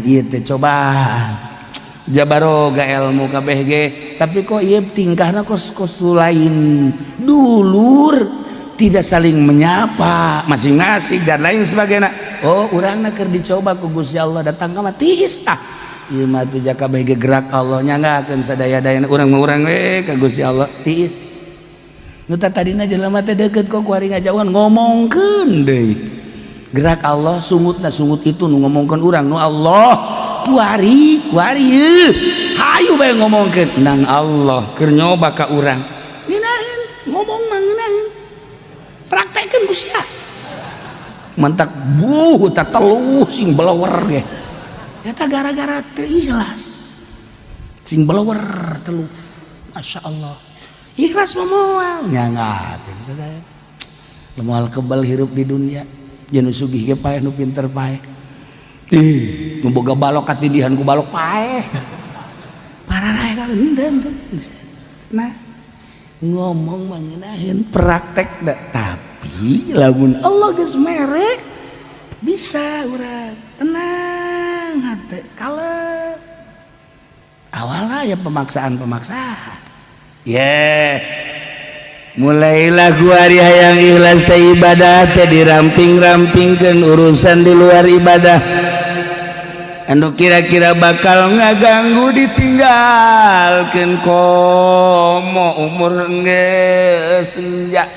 Ieu teh cobaan jabaroga ilmu kabeh ge, tapi kok ieu tingkahna kos kos lain dulur, tidak saling menyapa masing-masing dan lain sebagainya. Oh, urangna keur dicoba ku Gusti Allah, datang ka mah tiis. Ah, ieu mah tuh jaka kabeh ge gerak Allah, nyanggakeun sadaya-dayana urang mah, urang we ka Gusti Allah tiis. Nu tadina jelema teh deukeut, kok kuari ngajauhan, ngomongkeun deui gerak Allah, sungutna sungut itu nu ngomongkeun urang nu Allah, kuari kuari hayu bae ngomongkeun nang Allah keur nyoba ka urang. Ngeunaheun ngomong mah, ngeunaheun praktekeun ku sia, mentak buh tak teluh sing belewer ge eta gara-gara teu ikhlas, sing belewer teluh. Masya Allah, ikhlas mah moal nyangakeun sadaya, moal kebal hirup di dunia. Jeung nu sugih ge paeh, nu pinter paeh. Ih, nu boga balok katindihan ku balok paeh, pararae ka henteu. Nah, ngomong mah ngeunaheun, praktek da. Tapi lamun Allah geus mere, bisa urang tenang hate, kalem. Awalnya ya pemaksaan-pemaksaan yeah. Mulailah kuari hayang ikhlas teh, ibadah teh diramping-rampingkeun urusan di luar ibadah anu kira-kira bakal ngaganggu ditinggalkeun, komo umur geus senja,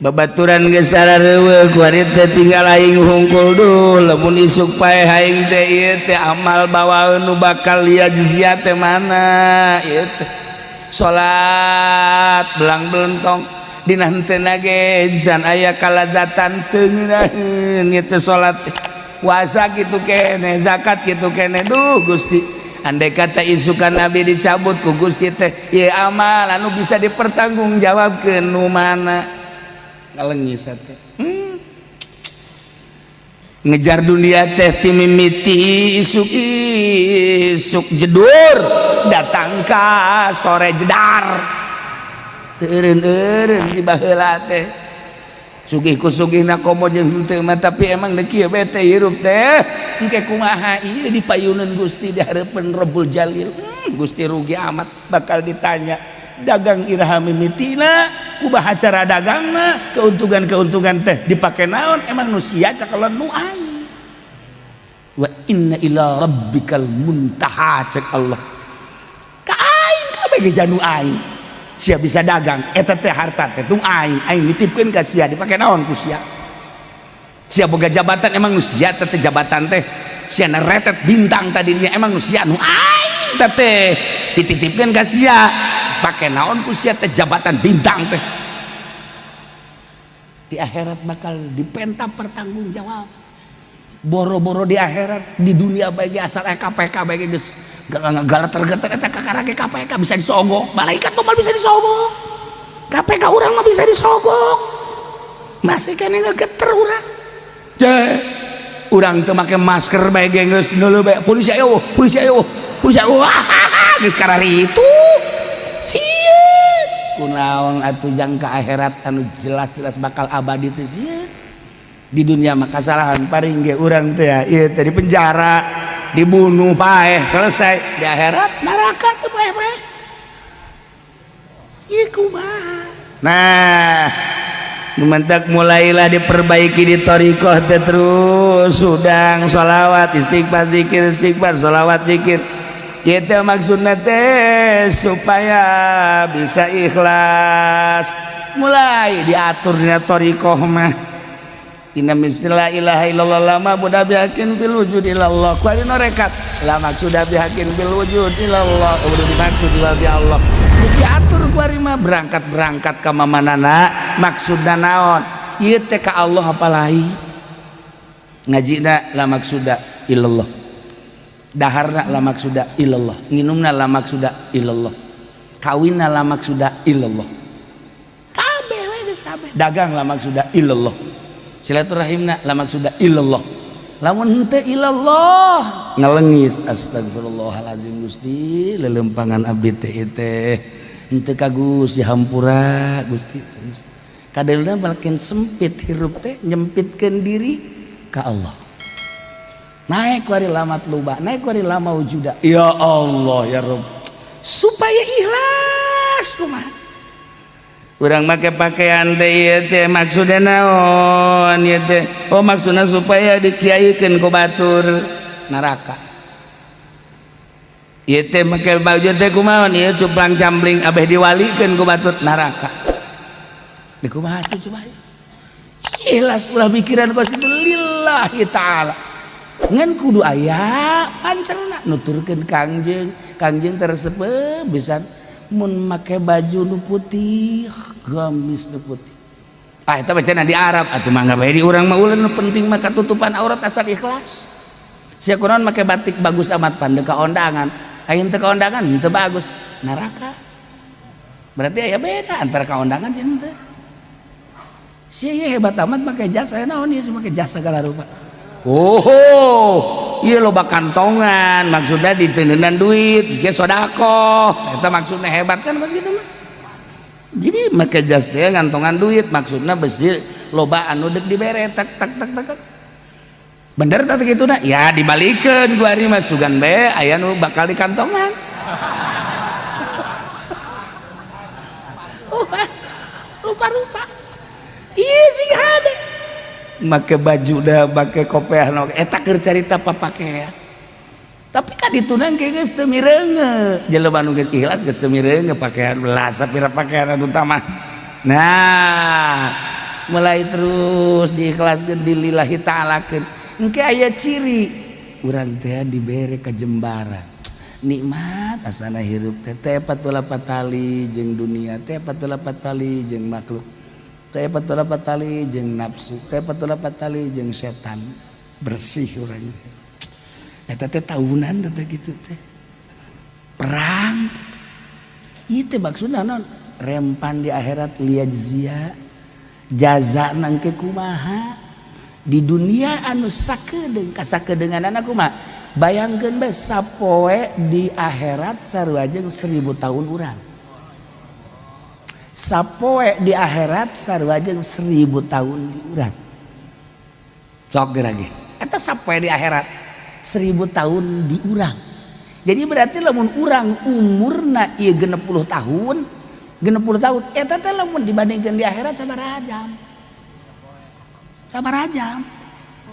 babaturan geus sarareuweuh, kuari teh tinggal aing hungkul. Duh, lamun isuk paeh aing teh, ieu teh amal bawaeun nu bakal liyajzia teh mana ieu teh? Salat belang belentong dina henteu ge can aya kalazatan, teu ngeunaheun ieu teh salat, puasa kitu kene, zakat kitu kene. Duh Gusti, andai kata isukan Nabi dicabut ku Gusti teh ieu amal anu bisa dipertanggungjawabkeun nu mana? Ngalengis teh. Ngejar dunia teh ti mimiti isuk isuk jedur datang ka sore jedar, teu eureun-eureun di baheula teh sugih ku sugihna komo jeung henteu mah. Tapi emang deuk kieu bae teh hirup teh, engke kumaha ieu di payuneun Gusti, di hareupeun Rabbul Jalil? Gusti, rugi amat bakal ditanya dagang iraha mimitina, kumaha cara dagangna, keuntungan-keuntungan teh dipake naon, emang nu sia cakalan nu aing. Wa inna ila rabbikal muntaha, cek Allah ka aing kabeh ge janu aing. Sia bisa dagang eta teh, harta teh tung aing, aing nitipkeun ka sia, dipake naon ku sia? Sia boga jabatan, emang nu sia teh jabatan teh? Sia neretet bintang tadinya, emang nu sia? Nu aing teh dititipkeun ka sia, pake naon ku sia teh jabatan bintang teh? Di akhirat bakal dipenta pertanggungjawab. Boro-boro di akhirat, di dunia bagi asal KPK bagi geus galater-geter eta kakara ge KPK bisa disogok, malaikat mah bisa disogok, KPK urang mah bisa disogok, masih kene ngegeter urang. Urang teu make masker bae ge geus neuleuh bae, polisi ayo, polisi ayo, polisi ayo, geus karari itu sieun. Kunaon atuh jangka akhirat anu jelas-jelas bakal abadi teh sieun? Di dunia mah kasalahan paring ge urang teh ieu teh di penjara, dibunuh, paeh, selesai. Di akhirat neraka teh paeh-paeh, ieu kumaha? Nah, mentak mulailah diperbaiki di thoriqoh teh, terus sudang sholawat, istighfar, zikir, istighfar, sholawat, zikir. Itu maksudnya teh supaya bisa ikhlas. Mulai diatur dina thoriqoh mah. Inna la ilaha illallah la ma'buda bihaqqin fil wujud illallah. Ku ari norekat la maksuda bihaqqin fil wujud illallah. Udah dimaksud di Allah. Geus diatur ku ari mah, berangkat-berangkat ka mamanana maksudna naon? Ieu teh ka Allah apa lain? Ngajina la maksuda illallah. Daharna la maksuda illallah. Nginumna la maksuda illallah. Kawinna la maksuda illallah. Kabeh we geus kabeh. Dagang la maksuda illallah. Silaturahimna la maksuda illallah. Lamun henteu illallah, ngalengis, astagfirullahalazim, Gusti, lelempangan abdi teh teh henteu ka Gusti, hampura Gusti. Kadelna makin sempit hirup teh, nyempitkeun diri ka Allah. Naik wari lama tluba, naik wari lama wujuda. Ya Allah ya Rabb. Supaya ikhlas kumaha? Urang make pakaian teh ieu teh maksudna naon ieu teh? Oh maksudna supaya dikiaikeun ku batur neraka. Ieu teh make baju teh kumaha ieu cuplang cambling abeh diwalikeun ku batur neraka. Di kumaha coba? Ikhlas ulah mikiran kos kitu lillahi taala. Ngan kudu aya pancerna nuturkeun Kangjeng. Kangjeng teresep bisa mun make baju nu putih, gamis nu putih. Ah eta bacana di Arab atuh mangga bae di urang mah ulah nu penting mah katutupan aurat asal ikhlas. Sia kunaon make batik bagus amat pan ka ondangan. Ayeuna teu ka ondangan teu bagus, neraka. Berarti aya beda antara ka ondangan jeung teu. Sia ieu hebat amat make jas, aya naon ieu make jas segala rupa. Oh, iya loba kantongan, maksudnya ditendenan duit, ge sodakoh. Eta maksudnya hebat kan kos kitu mah. Jadi make jas teh ngantongan duit, maksudnya besi loba anu deuk dibere tak tak tak tak. Bener tak kitu na? Ya dibalikeun ku ari mah sugan bae aya nu bakal dikantongan. Rupa-rupa. Iya sih hade. Make baju dah, make kopeah no. Eta keur carita papakean. Tapi kan ditunang ke geus teu mireunge. Jelema nu geus ikhlas geus teu mireunge pakaian belas sapira pakaian anu utama. Nah, mulai terus diikhlaskeun dilillahi ta'alakeun. Engke aya ciri urang teh dibere kajembaran. Nikmat asana hirup teh teh patulapat tali jeung dunia, teh patulapat tali jeung makhluk. Teh patulapat tali jeung nafsu, teh patulapat tali jeung setan. Bersih urang. Eta teh tahunan teh kitu teh. Perang. Ieu teh maksudna naon? Rempan di akhirat liyajzia. Jaza nangke kumaha? Di dunia anu sakedeung kasakedeunganana kumaha? Bayangkeun bae sapoe di akhirat sarua jeung 1000 tahun urang. Sapoe di akhirat sarua jeung 1000 tahun di urang. Sok geura ge. Eta sapoe di akhirat 1000 tahun di urang. Jadi berarti lamun urang umurna ieu 60 tahun, 60 tahun eta teh lamun dibandingkeun di akhirat sabaraha jam? Sabaraha jam?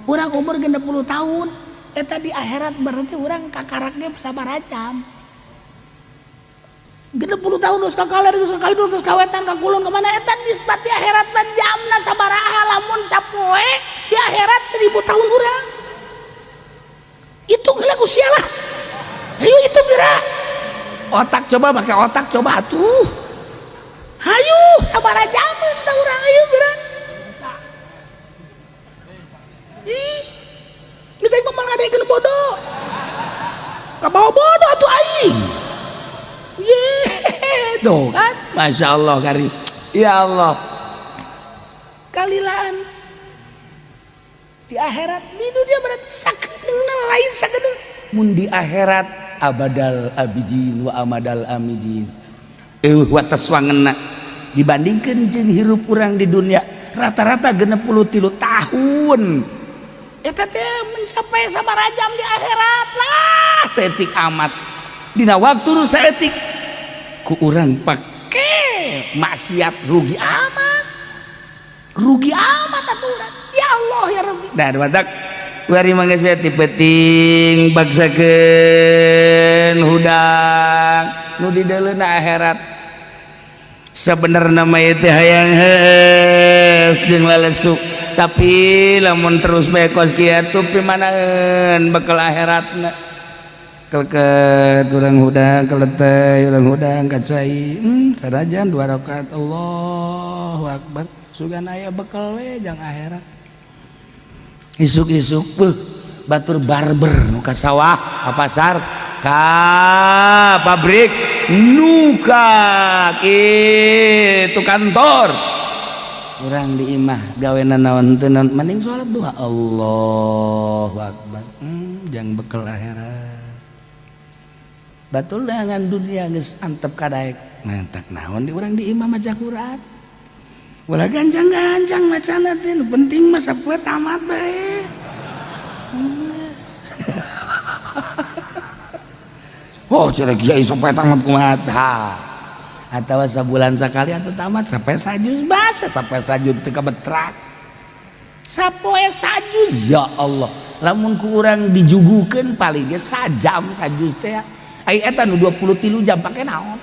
Urang umur 60 tahun, eta di akhirat berarti urang kakarak ge sabaraha jam? 60 tahun geus ka kaler, geus ka kidul, geus ka wetan, ka kulon, ka mana eta nisbat di akhirat mah jamna sabaraha lamun sapoe di akhirat 1000 tahun urang. Hitung heula ku sia lah. Hayu hitung geura. Otak coba make otak coba atuh. Hayu sabaraha jaman tah urang hayu geura. Ji. Geus aing mah ngadekeun bodoh. Kabawa bodoh atuh aing. Ye, tuh kan, masya Allah kari, ya Allah, kalilaan di akhirat di dunia berarti sakedeungna lain sakedeung. Mun di akhirat abadal abidin wa amadal amidin. Eueuh wates wangenna dibandingkeun jeung hirup urang di dunia rata-rata 63 tahun. Eta teh mencapai sabaraha jam di akhirat lah saeutik amat. Dina waktu nu saeutik ku urang pake maksiat rugi amat. Rugi amat atuh urang. Ya Allah ya Rabbi. Dan batak wari mangga ti penting baksakeun hudang nu dideuleuna akhirat. Sebenarna mah ieu teh hayang heus jeung lalesu, tapi lamun terus bae kos kieu pimanaeun bekal akhiratna. Keleket urang hudang keleteh urang hudang kacai sarajan 2 rakaat Allahu akbar sugan aya bekal we jang akhirat. Isuk-isuk beuh batur barber nu ka sawah ka pasar ka pabrik nu ka kitu kantor urang di imah gawena naon teu naon mending salat duha Allahu akbar jang bekal akhirat. Batul dengan dunia geus antep kadaek mantak naon di urang di imah maca Quran ulah gancang-gancang macana teh nu penting mah sapoe tamat bae. Oh cenah kiai sampai tamat kumaha tah. Atawa sabulan sakali atuh tamat sampai sajuz basa sampai sajuz teu kabetrak. Sapoe sajuz ya Allah. Lamun ku urang dijugukeun paling ge sajam sajuz teh. Ai eta nu 23 jam pake naon?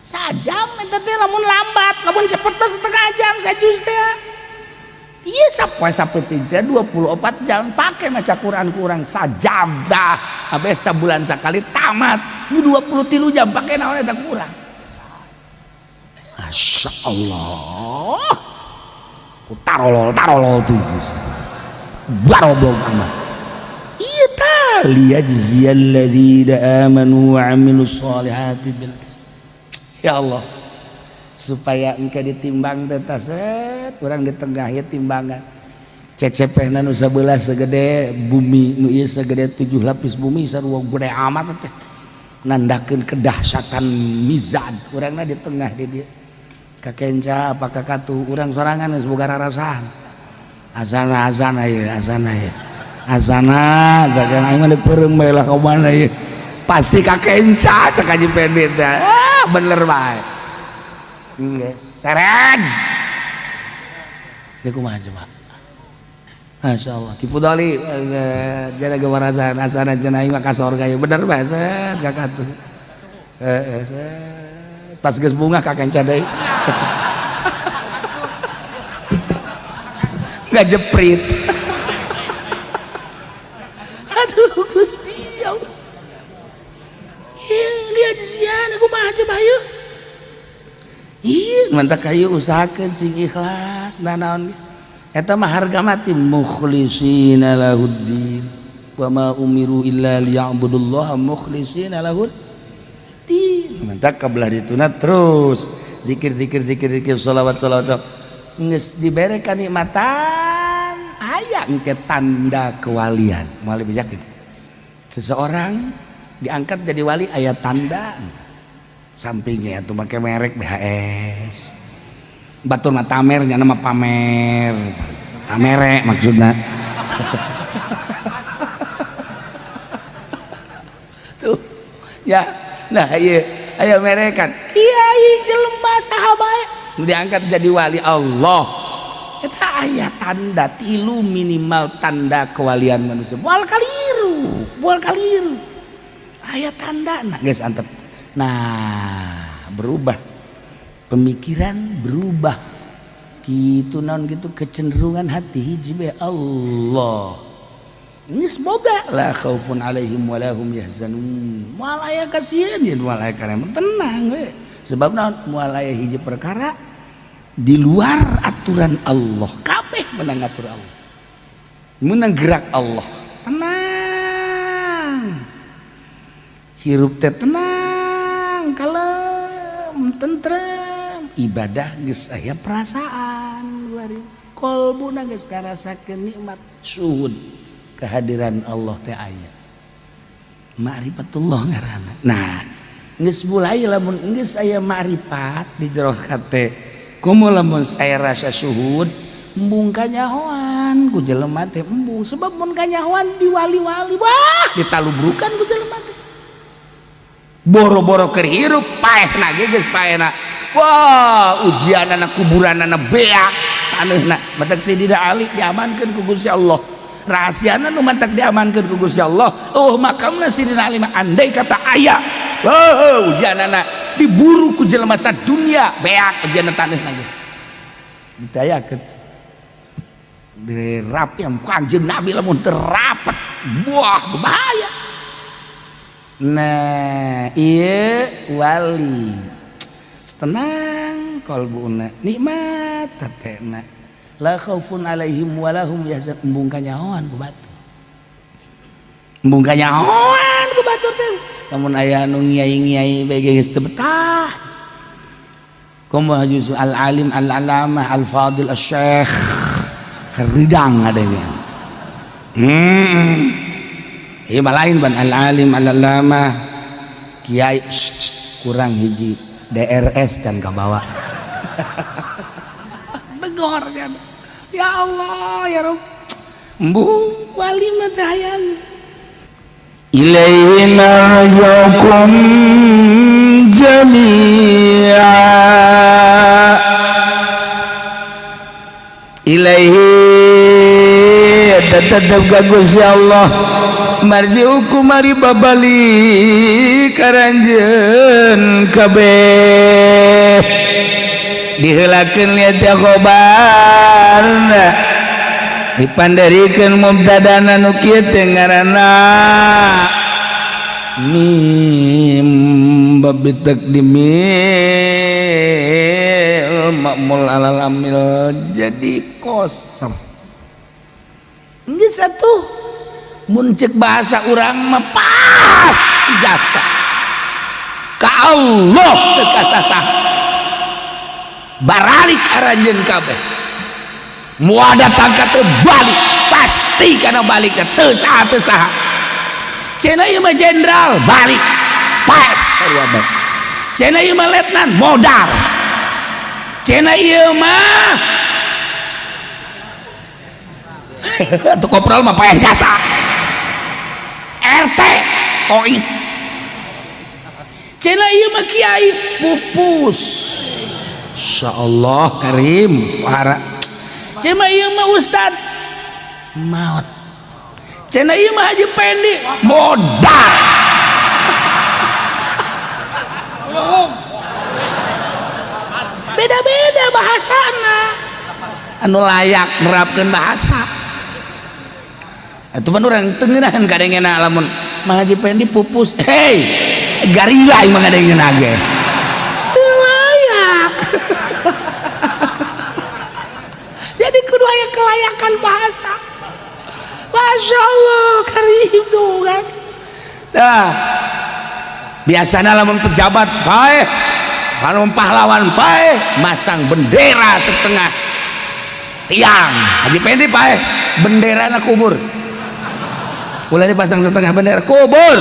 Sajam eta teh lamun lambat, lamun cepet mah setengah jam sajuz teh. Iya sapoe sapeuting teh 24 jam pake maca Quran ku urang sajam dah. Abeh sabulan sakali tamat. Nu 23 jam pake naon eta ku urang? Masya Allah, ku tarolol tarolol tuh, baroblok amat. Iya ta, liyajziyal ladzina amanu wa amilus solihati bil qist. Ya Allah, supaya engke ditimbang teh set, urang di tengah ieu timbangan. Cecepehna nu sabelah segede bumi, nu ieu segede 7 lapis bumi sarua gede amat teh. Nandakeun kedahsyatan mizan, urangna di tengah di dieu. Kakenca apa kakatu urang sorangan geus boga rarasaan. Azana azana ieu, azana ieu. Azana, zagan aing mah deuk peureum bae lah ka mana ieu. Pasti kakenca cek Haji Pendit teh. Ah, bener bae. Geus, seren. Ieu kumaha coba? Masyaallah. Ki Fudali jana gemarasaan asana cenah aing mah ka sorga ieu bener bae set kakatu. Heeh, set. Pas geus bunga kakenca deui. Ngajeprit. Aduh Gusti ya Allah. Ieu lihat sian aku mah coba yeuh. Ih, mantak kayu usahakeun sing ikhlas nanaon. Eta mah harga mati mukhlisina lahuddin. Wa ma umiru illa liya'budullaha mukhlishina lahuddin. Mantak kabelah dituna terus zikir zikir zikir zikir sholawat sholawat geus dibere kanikmatan aya engke tanda kewalian moal bijak gitu. Seseorang diangkat jadi wali aya tanda sampingnya atuh make merek BHS batur mah tamer nya mah pamer tamere maksudna tuh ya. Nah iya ayo merekan kiai jelema saha bae diangkat jadi wali Allah eta aya tanda tilu minimal tanda kewalian manusia moal kaliru aya tanda nah geus antep. Nah berubah pemikiran berubah kitu naon kitu kecenderungan hati hiji bae Allah. Ini semoga la khaufun alaihim wa lahum yahzanun. Moal aya kasieun yen moal aya karema tenang we. Sebab naon moal aya hiji perkara di luar aturan Allah. Kabeh menang atur Allah. Menang gerak Allah. Tenang. Hirup teh tenang, kalem, tentrem. Ibadah geus aya perasaan bari. Kolbuna geus ngarasakeun nikmat syuhud. Kehadiran Allah teh aya. Ma'rifatullah ngaranna. Nah, geus mulai lamun geus aya ma'rifat di jero hate. Komo lamun aya rasa syuhud, embung kanyahoan ku jelema teh embung sebab mun kanyahoan diwali-wali wah ditalubrukan ku jelema teh. Boro-boro keur hirup paehna ge geus paehna. Wah, ujianana kuburanana beak taneuhna. Matak Sidina Ali diamankeun ku Gusti Allah. Rahasiana nu mantak diamankeun ku Gusti Allah. Oh makamna Sidina Ali mah andai kata aya. Oh ujianana diburu ku jelema sadunya beak ujianna taneuhna ge. Ditayakeun. Dirapi Kanjeng Nabi lamun teu rapet. Wah bahaya. Nah, ieu wali. Tenang kalbuna, nikmat hatena. La khaufun alaihim wa lahum yahzanun. Embung kanyahoan ku batur. Embung kanyahoan ku batur teh. Lamun aya nu ngiai-ngiai bae geus teu betah. Komo justru al-alim al-alamah al-fadil asy-syekh ridang adanya. Ieu mah lain ban al-alim al-alamah kiai kurang hiji DRS dan kabawa. Begor kan. Ya Allah ya Rabb. Embu wali mah teh hayang. Ilaihi Ilaihi marji'ukum jami'a. Ilaihi tetep ka Gusti Allah marji'ukum mari babalik karanjeun kabeh diheulakeun liat ya khobarna dipanderikeun mubtadana nu kieu teh ngaranna mim bab takdimil ma'mul alal amil jadi kosong. Geus atuh mun cek bahasa urang mah pas ijazah ka Allah teu kasasah baralik aranjeun kabeh moal datang ka teu balik pasti kana balik teu saha teu saha. Cenah ieu mah jenderal balik pae sarua bae. Cenah ieu mah letnan modar. Cenah ieu mah atuh kopral mah paeh jasa. RT koit. Cenah ieu mah kiai pupus. Insyaallah karim para. Cenah ieu mah ustad maot. Cenah ieu mah Haji Pendi modar. Beda-beda bahasana. Anu layak nerapkeun bahasa. Atuh pan urang teu ngeunaheun kadengena lamun Mang Haji Pendi pupus. Hei, garila ieu mah ngadengena ge. Teu layak. Jadi kudu aya kelayakan bahasa. Masya Allah karim tuh kan. Dah biasanya lamun pejabat bae, lamun pahlawan bae masang bendera setengah tiang. Haji Pendi pae benderana kubur. Ulah dipasang setengah bendera kubur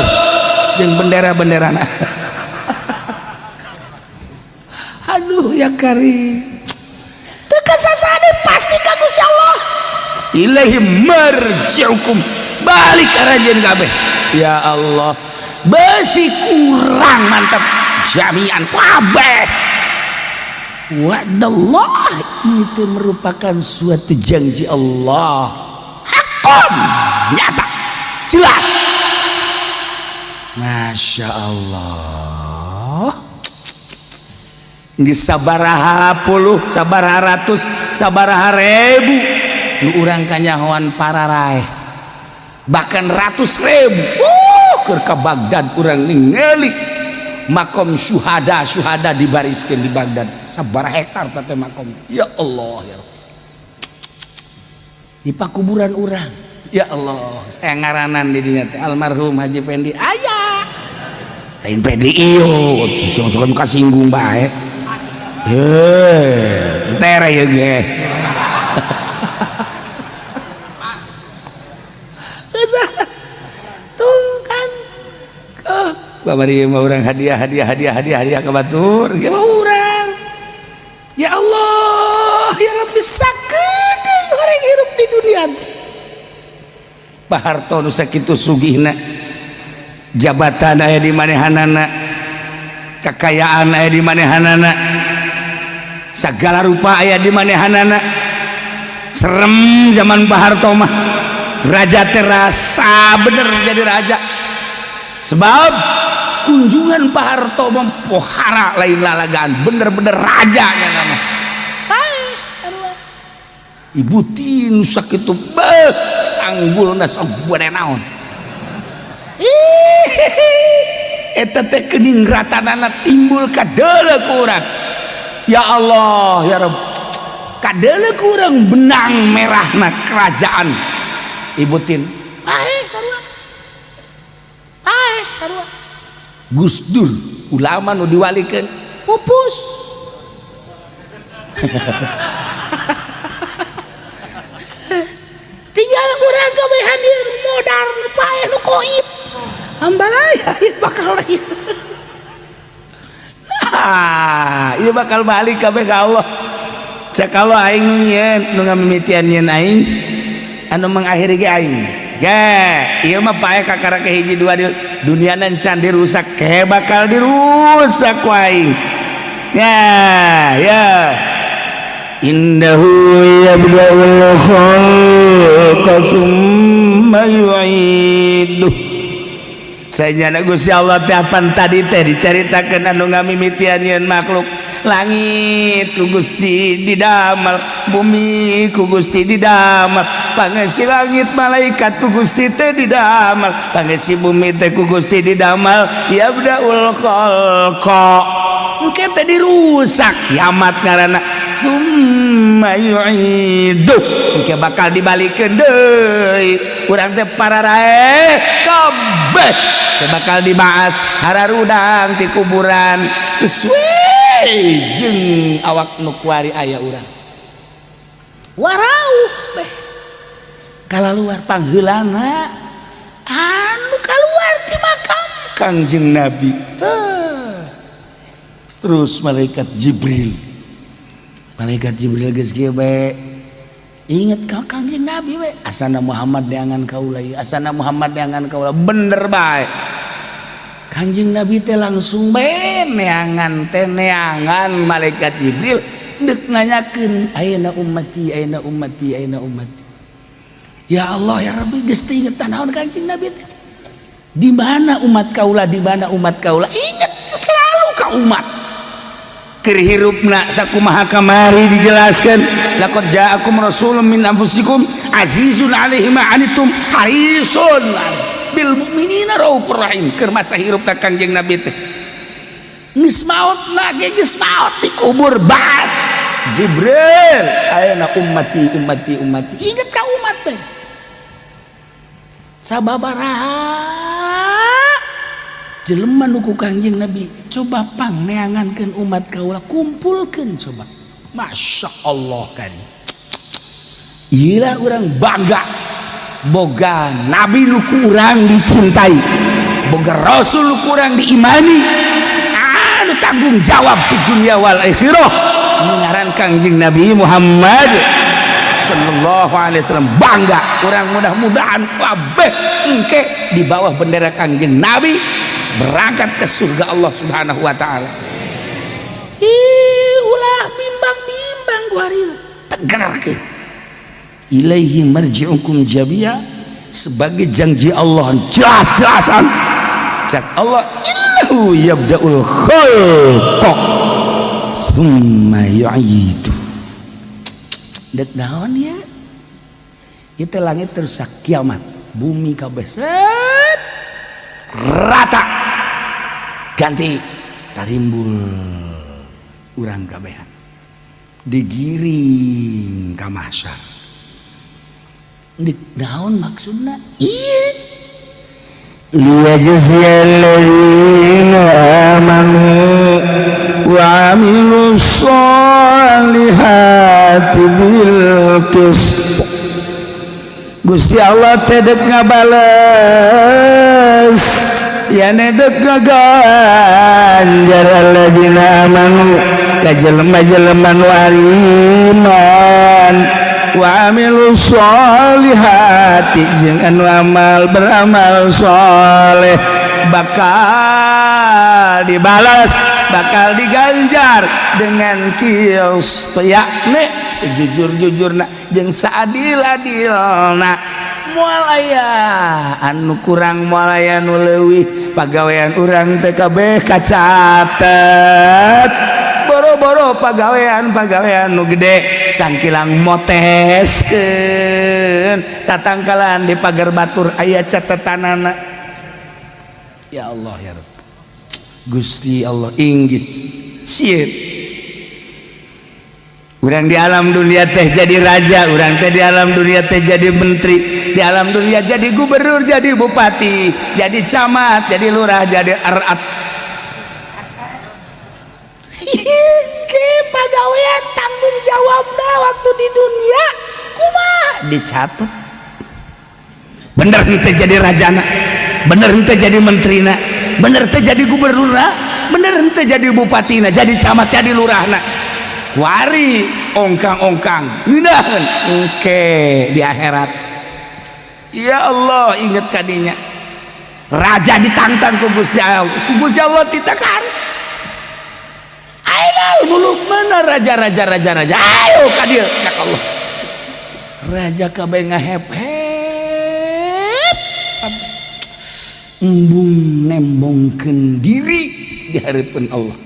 jeung bendera-benderana. Aduh ya karim. Teu kasasane pasti ka Gusti Allah. Ilaihi marji'ukum balik aranjeun kabeh. Ya Allah besi kurang mantap jami'an kabeh. Wa'dallah itu merupakan suatu janji Allah hakon nyata jelas. Masya Allah geus sabaraha puluh sabaraha ratus sabaraha ribu nu urang kanyahoan pararaeh bahkan ratus ribu keur ka Baghdad urang ningali makom syuhada syuhada dibariskeun di Baghdad sabaraha hektar teh makom. Ya Allah ya Rabb di pakuburan urang. Ya Allah saya ngaranan di dinya teh almarhum Haji Pendi aya lain Pendi ieu sok-sok kasinggung bae heuh tere ieu ge. Tuh kan babari mah urang hadiah hadiah hadiah hadiah hadiah ka batur ge mah urang. Ya Allah ya Rabbi sakedeung urang hirup di dunia. Pak Harto nu sakitu sugihna jabatan aya di manehanana kekayaan aya di manehanana segala rupa aya di manehanana. Serem zaman Pak Harto mah raja terasa bener jadi raja sebab kunjungan Pak Harto mempohara lain lalagaan bener-bener raja nya nama. Ibu Tin sakitu beuh sanggulna sok gede naon. Eta teh keningratanana timbul kadeuleu ku urang. Ya Allah ya Rabb kadeuleu ku urang benang merahna kerajaan Ibu Tin. Paeh sarua. Paeh sarua. Gus Dur ulama nu diwalikeun pupus. Tinggal urang kabehan ieu nu modar nu paeh nu koit. Ambalaya ieu bakal ieu. Nah, ieu bakal balik kabeh ka Allah. Cek Allah aing nu nyieun nu ngamimitian nyieun aing anu mengakhiri ge aing. Ge, ieu mah paeh kakara ke hiji dua di Dunia can dirusak, ke bakal dirusak ku aing. Ya ya, innahu yabda'ul khalqa tsumma yu'iduh. Saya Gusti Allah teh apan tadi teh dicaritakeun anu ngamimitian yeun makhluk. Langit ku Gusti didamel, bumi ku Gusti didamel. Pangesi langit malaikat ku Gusti teh didamel, pangesi bumi teh ku Gusti didamel. Yabdaul khalqa, engke teh dirusak, kiamat ngaranna. Summa yu'idu, engke bakal dibalikeun deui urang teh pararae kabeh teh, bakal dibaat hararudang ti kuburan sesuai jeung awak nu kuari aya urang warauh beh kalaluar. Pangheulana anu kaluar ti makam Kangjeng Nabi. Teuh. Terus malaikat Jibril, malaikat Jibril geus kieu bae, inget ka Kangjeng Nabi we, asana Muhammad neangan kaula ieu, asana Muhammad neangan kaula. Bener bae, Kangjeng Nabi teh langsung bae neangan teh, neangan malaikat Jibril dek nanyakeun, "Aina ummati, aina ummati, aina ummati?" Ya Allah, ya Rabbi, geus teu inget naon Kangjeng Nabi teh. Di mana umat kaula, di mana umat kaula? Inget selalu ka umat. Keur hirupna sakumaha kamari dijelaskan, laqad ja'akum rasulun min anfusikum azizun alaihi ma anittum harisun bil mu'minina raufur rahim. Keur masa hirupna Kangjeng Nabi teh. Geus maot lagi, geus maot dikubur, bat Jibril, "Aina ummati, ummati, ummati?" Inget ka umat teh. Sababaraha jelema nu ku Kangjeng Nabi coba pang neangankeun umat kaula, kumpulkeun coba. Masya Allah kan. Iyalah, urang bangga boga nabi nu kurang dicintai, boga rasul nu kurang diimani, anu tanggung jawab di dunia wal akhirah nu ngaran Kangjeng Nabi Muhammad sallallahu alaihi wasallam. Bangga urang, mudah-mudahan kabeh engke di bawah bendera Kangjeng Nabi berangkat ke surga Allah Subhanahu wa taala. Ih, ulah bimbang-bimbang kuari, tegar ke ilaihi marji'ukum jami'a. Sebagai janji Allah jelas-jelasan, cak Allah, innahu yabda'ul khalqa thumma yu'idu. Dek naon ya itu? Langit terus kiamat, bumi kabeh set rata, ganti tarimbul, urang kabehan digiring ka mahsyar. Dek naon maksudna? Iya. ليجزي الذين آمنوا وعملوا الصالحات بالقسط. Gusti Allah teh dek ngabales ya, dek ngaganjar alladzina amanu ka jelema-jelema nu iman, wa amilu sholihati, jeung anu amal beramal soleh, bakal dibalas, bakal diganjar dengan qist, yakni sejujur-jujurna jeung saadil-adilna. Moal aya anu kurang, moal aya anu leuwih. Pagawean urang teh kabeh kacatet. Boro-boro pagawean-pagawean nu gede, sangkilang moteskeun tatangkalan di pagar batur aya catetanana. Ya Allah, ya Rabb, Gusti Allah inggis sieun. Urang di alam dunia teh jadi raja, urang teh di alam dunia teh jadi menteri, di alam dunia jadi gubernur, jadi bupati, jadi camat, jadi lurah, jadi arat. Ke pagawean tanggung jawabna waktu di dunia kumaha dicatat. Bener henteu jadi rajana, bener henteu jadi menterina, bener teh jadi gubernurna, bener henteu jadi bupatina, jadi camat, jadi lurahna. Kuari ongkang-ongkang ngeunaheun, engke di akhirat, ya Allah, inget kadinya. Raja ditantang ku Gusti Allah, ku Gusti Allah ditakar. Ayo muluk mana raja-raja raja-raja, ayo ka dieu cak Allah. Raja kabeh ngahep-hep, embung nembongkeun diri di hareupeun Allah.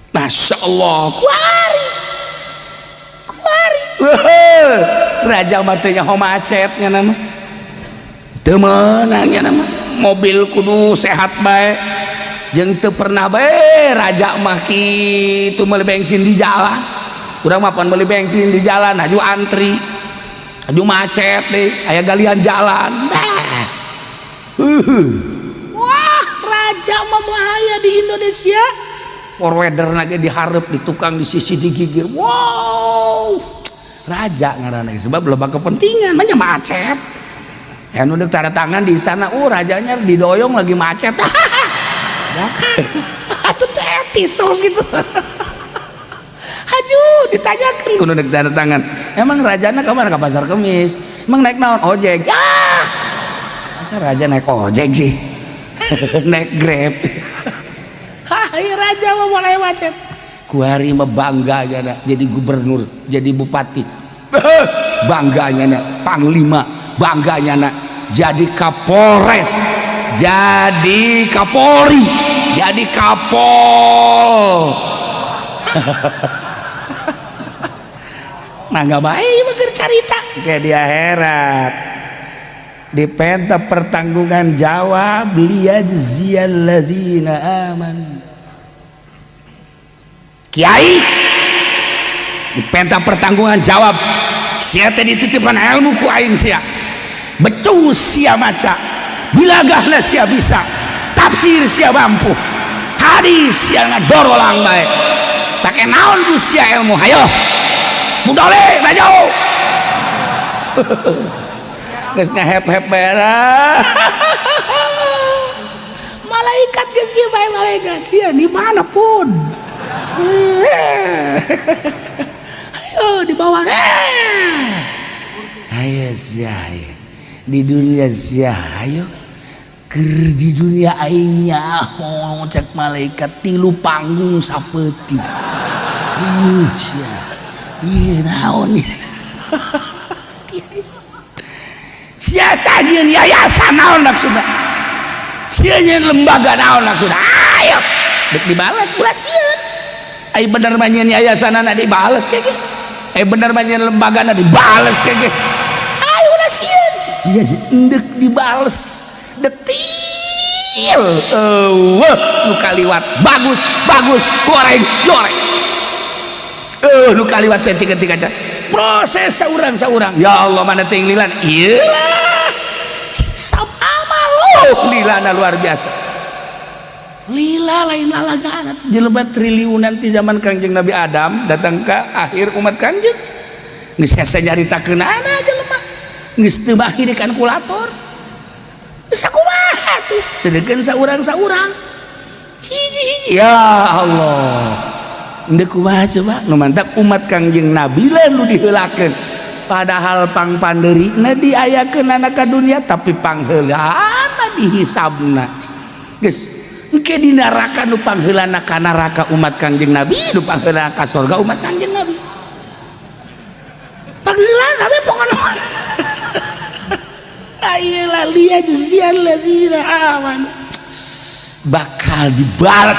Masya Allah, kuari kuari. Raja mah teu nyaho macetnya nama, teu meunang nama. Mobil kudu sehat bae, jeung teu pernah bae raja mah kitu meuli bensin di jalan. Urang mah pan meuli bensin di jalan aju antri, aju macet deh, aya galian jalan. Bah. Wah, raja mah moal aya di Indonesia. Forwarder ge dihareup di tukang di sisi digigir. Wow, raja ngaranna sebab loba kepentingan mah macet. Ya nu deuk tanda tangan di istana, rajanya didoyong lagi macet. Atuh teh etis sos gitu. Haju ditanyakeun kudu deuk tanda tangan. Emang rajana ka mana? Ka Pasar Kemis. Emang naik naon? Ojek. Ah! Masa raja naik ojek sih? Naik Grab. Hai, raja mah mulai macet. Kuari mah bangga nya jadi gubernur, jadi bupati. Bangganya na panglima, bangganya na jadi kapolres, jadi kapolri, jadi kapol. Nah, nggak baik mah carita kayak di akhirat dipenta pertanggungan jawab liyajziyalladzina amanu. Kiai dipenta pertanggungan jawab, sia teh dititipkan ilmu ku aing, sia becus, sia maca bilagahna, sia bisa tafsir, sia mampu hadis, sia ngadorolang bae, pake naon ku sia ilmu? Hayo budale maju, geus ngahep-hep berak malaikat, geus kieu bae malaikat sia di mana pun, ayo di bawah, ayo sia, ayo di dunia sia, ayo ker di dunia aing nyaho cek malaikat tilu panggung sapeuting. Sia ieu naon sia tadi yayasan naon maksudna, sia nyeun lembaga naon maksudna? Ayo dek dibalas, ulah sieun. Ai bener mah nyeun yayasanana dibales kayak gitu, ai bener mah nyeun lembagana dibales kayak gitu. Ayo ulah sieun, iya endek dibales detil. Eueuh nu kaliwat bagus bagus, goreng goreng. Nu kaliwat setik-etik aja proses saurang-saurang. Ya Allah, mana teh lilan ieu lah hisab amal. Oh, lilana luar biasa, lila lain lalagaan jelema triliunan ti zaman Kangjeng Nabi Adam datang ke akhir umat Kangjeng geus hese nyaritakeunana jelema geus teu baki di kalkulator. Geus sakumaha tuh sedengkeun saurang-saurang hiji-hiji. Ya Allah, endek kumaha coba nu mantak umat Kangjeng Nabi lah nu diheulakeun, padahal pangpandeurina diayakeun ka dunia tapi pangheulana dihisabna. Geus engke di neraka nu pangheulana ka neraka umat Kangjeng Nabi, nu pangheulana ka sorga umat Kangjeng Nabi. Pangheulana we pokona. Ayeuna liyajziyalladzina amanu bakal dibalas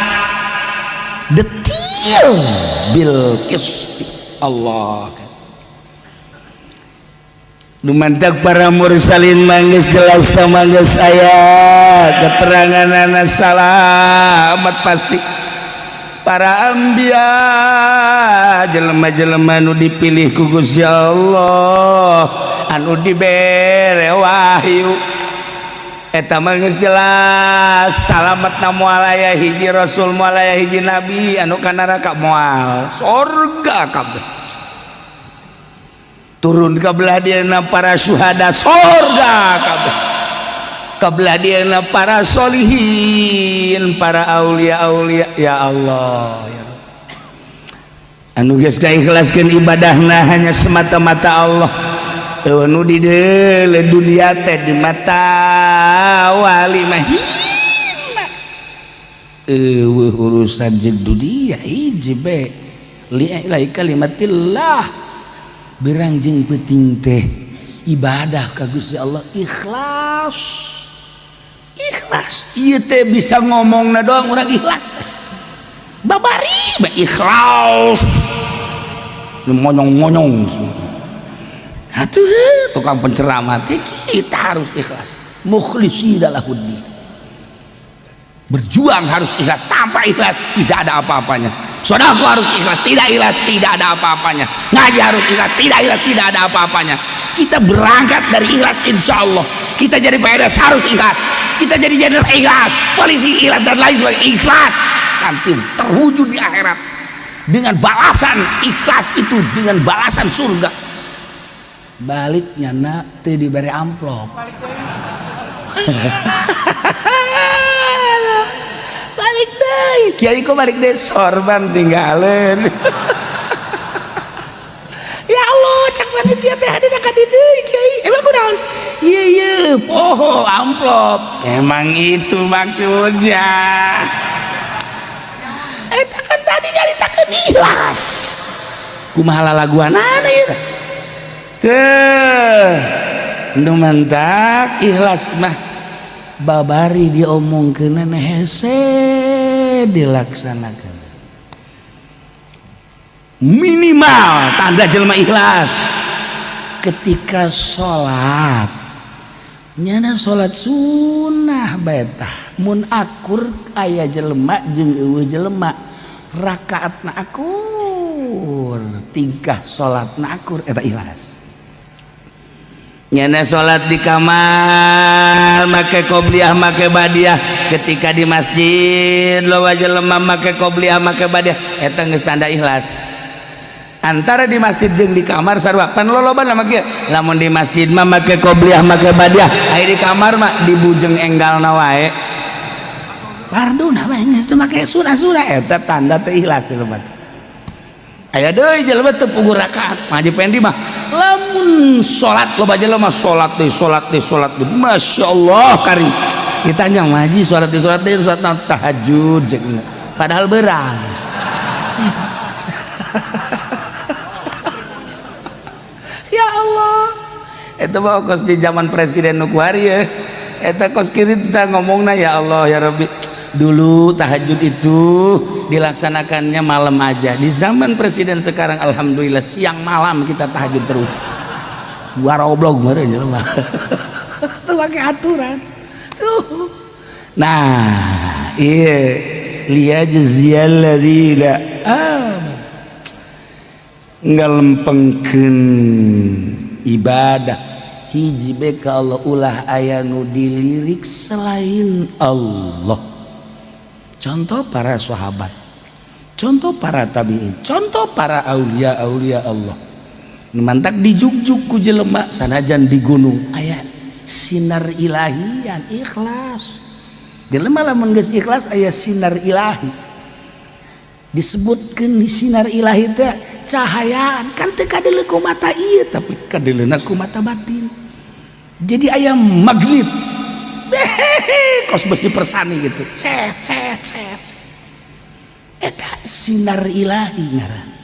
detil bil qist. Allah. Nu mantak para mursalin mangges jelas sama geus aya keteranganana, salamat pasti para anbiya, jelema-jelema nu dipilih ku Gusti Allah, anu dibere wahyu, eta mah geus jelas salametna. Moal aya hiji rasul, moal aya hiji nabi anu ka neraka, moal, sorga kabeh. Turun ka belah dieuna para syuhada, sorga kabeh. Ka belah dieuna para solihin, para aulia aulia, ya Allah ya Rabb. Anu geus ikhlaskeun ibadahna hanya semata-mata Allah. Euweuh nu dideuleu dunia teh di mata wali mah hina. Euweuh urusan jeung dunia, hiji be li'ilai kalimatillah. Berang jeung peuting teh ibadah ka Gusti Allah ikhlas. Ikhlas ieu teh bisa ngomongna doang, urang ikhlas teh babari bae ikhlas, monyong-monyong atuh tukang penceramah teh. Kita harus ikhlas, mukhlishina lahuddin. Berjuang harus ikhlas, tanpa ikhlas tidak ada apa-apanya. Sodakoh harus ikhlas, tidak ikhlas tidak ada apa-apanya. Ngaji harus ikhlas, tidak ikhlas tidak ada apa-apanya. Kita berangkat dari ikhlas, insya Allah. Kita jadi PNS harus ikhlas, kita jadi jenderal ikhlas, polisi ikhlas, dan lain sebagainya ikhlas. Nanti terwujud di akhirat dengan balasan ikhlas itu, dengan balasan surga. Baliknya nak teu diberi amplop, balik deh kiai, kok balik deh, sorban tinggalin. Ya Allah, cak panitia teh hadir ka dieu, kiai emang kunaon? Iya iya, poho amplop. Emang itu maksudnya? Eta kan tadi nyaritakeun ikhlas, kumaha lalaguanana ieu teh? Nu mantak ikhlas mah babari diomongkeun hese dilaksanakan. Minimal tanda jelma ikhlas ketika sholat, nyana sholat sunnah betah mun akur aya jelema jeung euweuh jelema, rakaatna akur, tingkah salatna akur, eta ikhlas. Nyana salat di kamar make qobliyah, make badiah, ketika di masjid loba jelema make qobliyah, make badiah, eta geus tanda ikhlas. Antara di masjid jeung di kamar sarua pan loloba mah kieu. Lamun di masjid mah make qobliyah, make badiah, aya di kamar mah dibujeng enggalna wae, farduna bae geus teu make sunah-sunah, eta tanda teu ikhlas jelema. Aya deui jelema teu puguh rakaat. Haji Pendi mah lamun salat loba jelema salat deui, salat deui, salat deui, Masya Allah. Kari ditanya, "Haji, salat deui, salat deui, salat tahajud?" Cek, padahal berang. Ya Allah, itu mah kos di zaman presiden nu kuari ya. Eta kos kiri kita ngomongna, ya Allah ya Rabbi, dulu tahajud itu dilaksanakannya malam aja. Di zaman presiden sekarang alhamdulillah siang malam kita tahajud terus. Waroblog meureun jelema tuh pakai aturan tuh. Nah iya, liyajziyal ladzina amanu, ngalempengkeun ibadah hiji be ka Allah, ulah aya nu dilirik selain Allah. Contoh para sahabat, contoh para tabiin, contoh para aulia aulia Allah. Mantak dijugjug ku jelema sanajan di gunung aya sinar ilahian. Ikhlas jelema lamun geus ikhlas aya sinar ilahi, disebutkeun sinar ilahi teh cahayaan kan teu kadeuleu ku mata ieu, tapi kadeuleuna ku mata batin. Jadi aya magnet kos besi persani gitu, cet cet cet, eta sinar ilahi ngaran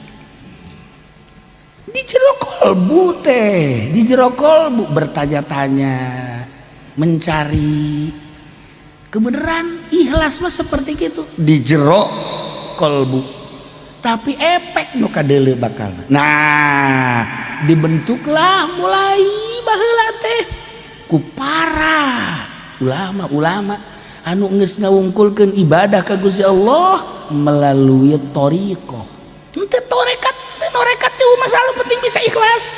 di jero kolbu teh. Di jero kolbu bertanya-tanya, mencari kebenaran. Ikhlas mah seperti itu di jero kolbu, tapi efek nu kadeuleu bakal. Nah, dibentuklah mulai baheula teh ku para ulama-ulama anu geus ngawungkulkeun ibadah ka Gusti Allah melalui thariqah. Henteu tarekat, teu norekat teu masalah, penting bisa ikhlas.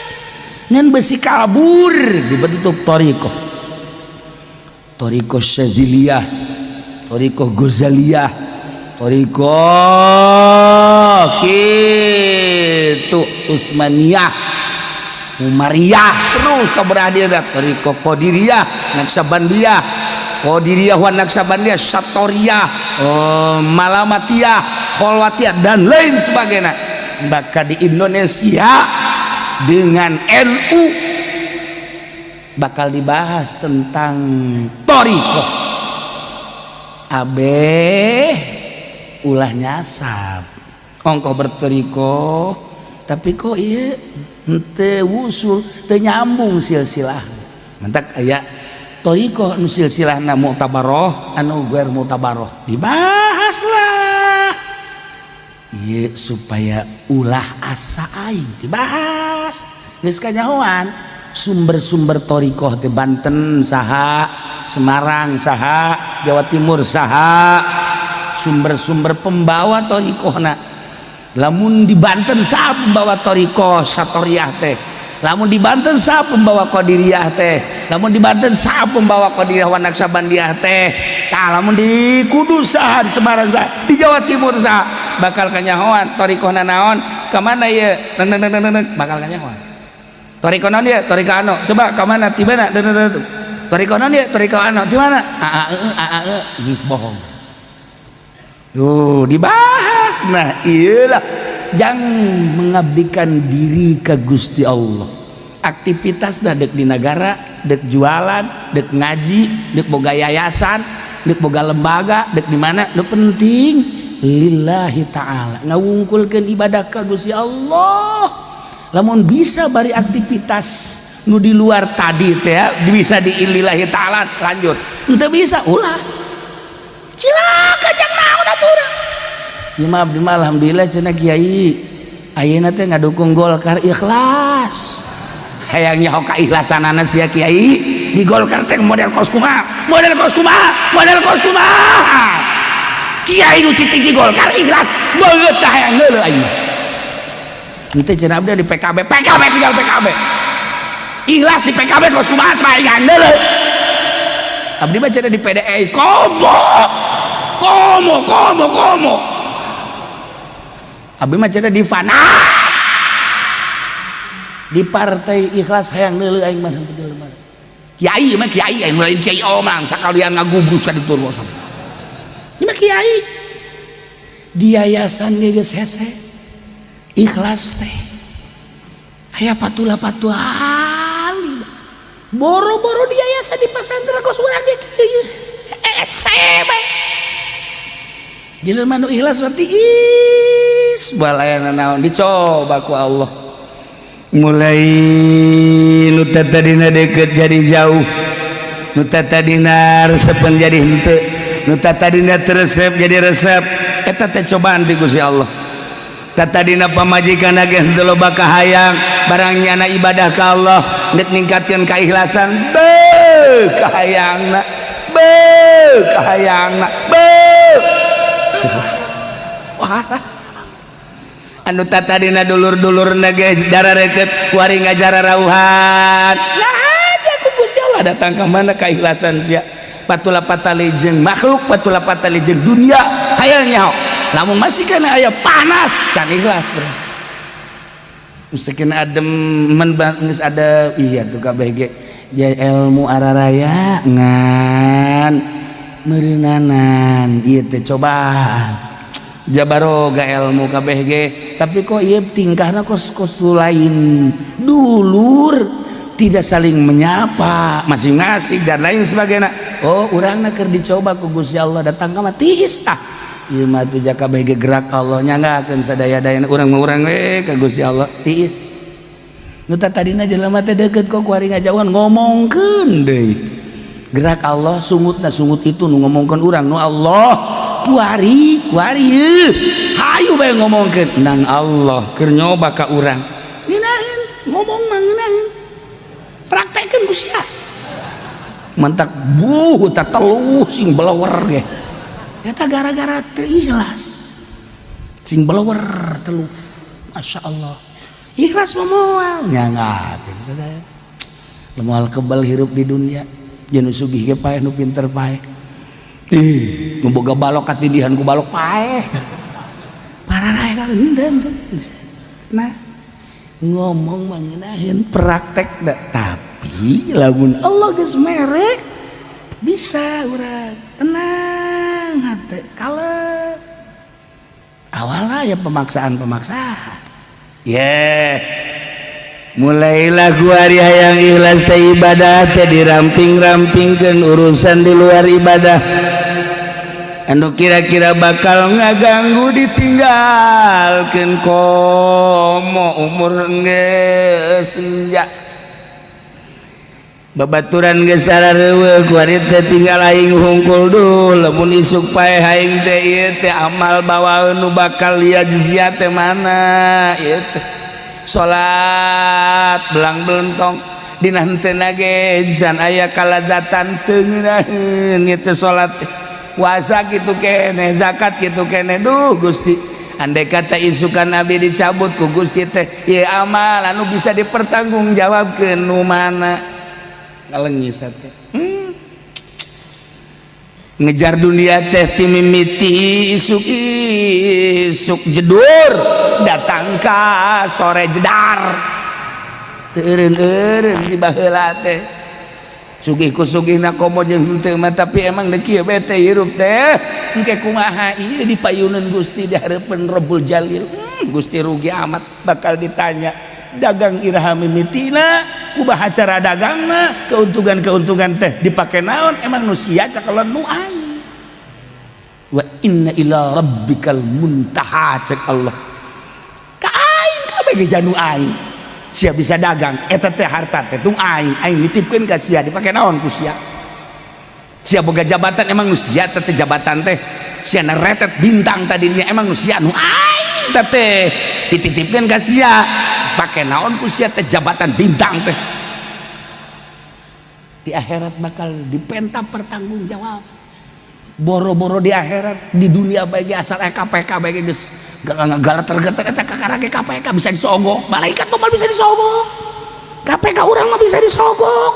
Ngan besi kabur dibentuk thariqah. Thariqah Syaziliyah, thariqah Ghazaliyah, thariqah kitu Utsmaniyah, Umariyah, terus keberadaan thariqah Qadiriyah, Naqsyabandiyah, Qadiriyah wa Naqsyabandiyah, Satoriyah, Malamatiyah, Kholwatiyah, dan lain sebagainya. Bahkan di Indonesia dengan NU Bakal dibahas tentang thoriqoh. Abeh ulah nyasab ongkoh berthoriqoh, tapi kok iya henteu wusul, teu nyambung silsilah. Mantak aya thoriqoh nu silsilahna mu'tabaroh, anu ghair mu'tabaroh, dibahas lah. Iya, supaya ulah asa aing dibahas geus kanyahoan sumber-sumber thoriqoh di Banten saha, Semarang saha, Jawa Timur saha, sumber-sumber pembawa thoriqohna. Lamun di Banten saha pembawa thoriqoh Satoriyah teh, lamun di Banten saha pembawa Qadiriyah teh, lamun di Banten saha pembawa Qadiriyah wa Naqsabandiyah teh. Tah, lamun di Kudus saha, di Semarang saha, di Jawa Timur saha, bakal kanyahoan thoriqohna naon, ka mana ieu, bakal kanyahoan. Thoriqoh naon ieu? Thoriqoh anu, coba ka mana, ti mana? Thoriqoh naon ieu? Thoriqoh anu, ti mana? A a e a a e geus bohong. Tuh dibahas. Nah, iyalah jangan mengabdikan diri ke Gusti Allah. Aktivitas dah dek di negara, dek jualan, dek ngaji, dek boga yayasan, dek boga lembaga, dek di mana, nu penting lillahi ta'ala, ngawungkulkeun ibadah ka Gusti Allah. Lamun bisa bari aktivitas nu di luar tadi teh bisa di lillahi ta'ala, lanjut. Henteu bisa, ulah. Cilaka jang naon atuh urang. Ieu mah abdi mah alhamdulillah cenah kiai ayeuna teh ngadukung Golkar ikhlas. Hayang nyaho kaikhlasanana sia kiai di Golkar teh model kos kumaha, model kos kumaha, model kos kumaha. Kiai nu cicing di Golkar ikhlas beungeut tah hayang heuleuh aing. Henteu cenah abdi di PKB, PKB tinggal PKB. Ikhlas di PKB kos kumaha coba hayang heuleuh. Abdi mah cenah di PDI komo. Komo komo komo. Abdi mah cenah di fana. Di partai ikhlas hayang neuleuh aing mah henteu jelema. Kiai mah kiai aing lain kiai omang sakalian ngagubrus ka ditu kosong. Ini mah kiai. Di yayasan ge geus hese. Ikhlas teh. Aya patula patuali. Boro-boro di yayasan, di pesantren kos urang ge kieu. Ese bae. Jelema nu ikhlas berarti is balayana naon dicoba ku Allah. Mulai nu tadina deket jadi jauh, nu tadina resepan jadi henteu, nu tadina teresep jadi resep. Eta teh cobaan ti Gusti Allah. Tadina pamajikan ge henteu loba kahayang, barang nyana ibadah ka Allah nek ningkatkeun keikhlasan, beuh kahayangna, beuh kahayangna, beuh. Wah, anu tadina dulur-dulur ge darareket, kuari ngajara rauhan. Nah aja ku Gusti Allah datang ke mana keikhlasan sia. Patula patali jeung makhluk, patula patali jeung dunia, hayang nyaho. Lamun masih kana aya panas can ikhlas bro. Mungkin adem men geus ada iya tuh kabeh ge ilmu araraya ngan meureunnanan ieu teh cobaan. Jabaroga ilmu kabeh ge, tapi kok ieu tingkahna kos kos lain dulur, tidak saling menyapa masing-masing dan lain sebagainya. Oh, urangna keur dicoba ku Gusti Allah datang ka mah tiis. Ah, ieu mah tuh jaka kabeh ge gerak Allah nyanggakeun sadaya-dayana urang mah, urang we ka Gusti Allah tiis. Nu tadina jelema teh deukeut kok kuari ngajauhan, ngomongkeun deui gerak Allah, sungutna sungut itu nu ngomongkeun urang nu Allah. Kuari kuari hayu bae ngomongkeun nang Allah keur nyoba ka urang. Ngeunaheun ngomong mah ngeunaheun, praktekeun ku sia mantak buh tak teluh sing belewer ge. Eta gara-gara teu ikhlas sing belewer teluh. Masya Allah, ikhlas mah moal nyangakeun sadaya, moal kebal hirup di dunia. Jeung nu sugih ge paeh, nu pinter paeh. Ih, nu boga balok katindihan ku balok paeh. Pararae kan henteu. Nah, ngomong mah ngeunaheun, praktek da. Tapi lamun Allah geus mere bisa urang tenang hate kalem. Awalnya ya pemaksaan-pemaksaan. Yeah. Mulailah kuari hayang ikhlas teh, ibadah teh diramping-rampingkeun urusan di luar ibadah anu kira-kira bakal ngaganggu ditinggalkeun, komo umur geus senja, babaturan geus sarareuweuh. Kuari teh tinggal aing hungkul. Duh, lamun isuk paeh aing teh, ieu teh amal bawaeun nu bakal yajzia teh mana ieu teh? Salat belang belentong, dina henteu ge can aya kalazatan, teu ngeunaheun ieu teh salat teh. Puasa kitu kene, zakat kitu kene. Duh Gusti, andai kata isukan abdi dicabut ku Gusti teh, ieu amal anu bisa dipertanggungjawabkeun nu mana? Ngalengis teh. Ngejar dunia teh ti mimiti isuk isuk jedur datang ka sore jedar, teu eureun-eureun di baheula teh sugih ku sugihna, komo jeung henteu mah. Tapi emang deuk kieu bete hirup teh, engke kumaha ieu di payuneun Gusti, di hareupeun Rabbul Jalil? Gusti rugi amat, bakal ditanya dagang iraha mimitina, kumaha cara dagangna, keuntungan-keuntungan teh dipake naon, emang nu sia cakalan nu aing. Wa inna ila rabbikal muntaha, cek Allah, ka aing kabeh ge janu aing. Sia bisa dagang eta teh, harta teh tung aing, aing nitipkeun ka sia, dipake naon ku sia? Sia boga jabatan, emang nu sia teh jabatan teh? Sia retet bintang tadinya, emang nu sia? Nu aing teh dititipkeun ka sia, pake naon ku sia teh jabatan bintang teh? Di akhirat bakal dipenta pertanggungjawab. Boro-boro di akhirat, di dunia bagi asal KPK bagi geus galater-gater eta kakara ge KPK bisa disogok, malaikat mah bisa disogok, KPK urang mah bisa disogok,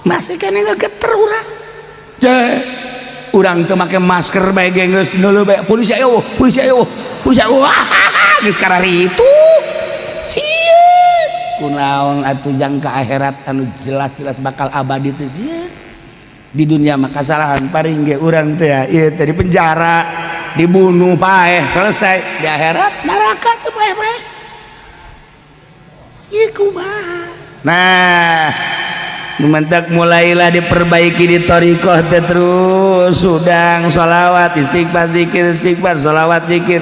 masih kene ngegeter urang. Urang teu make masker bae ge geus neuleuh bae, polisi ayo, polisi ayo, polisi ayo, wah, geus kararitu sieun. Kunaon atuh jang ka akhirat anu jelas-jelas bakal abadi teh sieun? Di dunia mah kasalahan paring ge urang teh ieu teh di penjara, dibunuh, paeh, selesai. Di akhirat neraka teh paeh-paeh, ieu kumaha? Nah, mentak mulailah diperbaiki di thoriqoh teh, terus sudang sholawat, istighfar, zikir, istighfar, sholawat, zikir.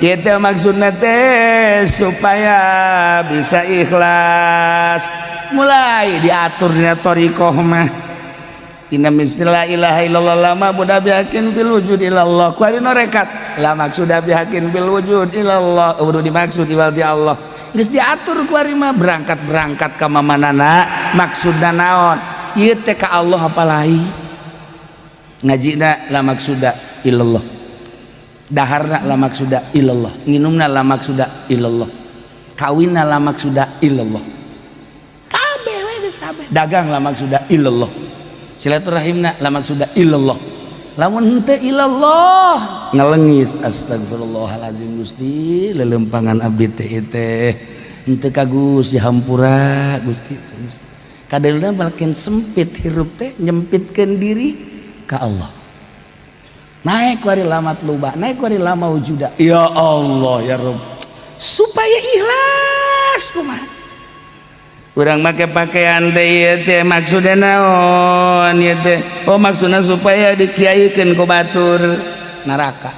Itu maksudnya teh supaya bisa ikhlas. Mulai diatur dina thoriqoh mah. Inna la ilaha illallah la ma'buda bihaqqin fil wujud illallah. Ku ari norekat la maksuda bihaqqin fil wujud illallah. Udah dimaksud iwal di Allah. Geus diatur ku ari mah, berangkat-berangkat ka mamanana maksudna naon? Ieu teh ka Allah apa lain? Ngajina la maksuda illallah. Daharna la maksuda illallah. Nginumna la maksuda illallah. Kawinna la maksuda illallah. Kabeh we geus kabeh. Dagang la maksuda illallah. Silaturahimna la maksuda illallah. Lamun henteu illallah ngalengis, astagfirullahaladzim, Gusti, lelempangan abdi teh teh henteu ka Gusti, hampura Gusti. Kadelna makin sempit hirup teh, nyempitkeun diri ka Allah. Naik wari lamat luba, naik wari lama wujuda, ya Allah ya Rabb, supaya ikhlas. Kumaha urang make pakaian teh ieu teh, maksudna naon ieu teh? Oh, maksudna supaya dikiaikeun ku batur, neraka.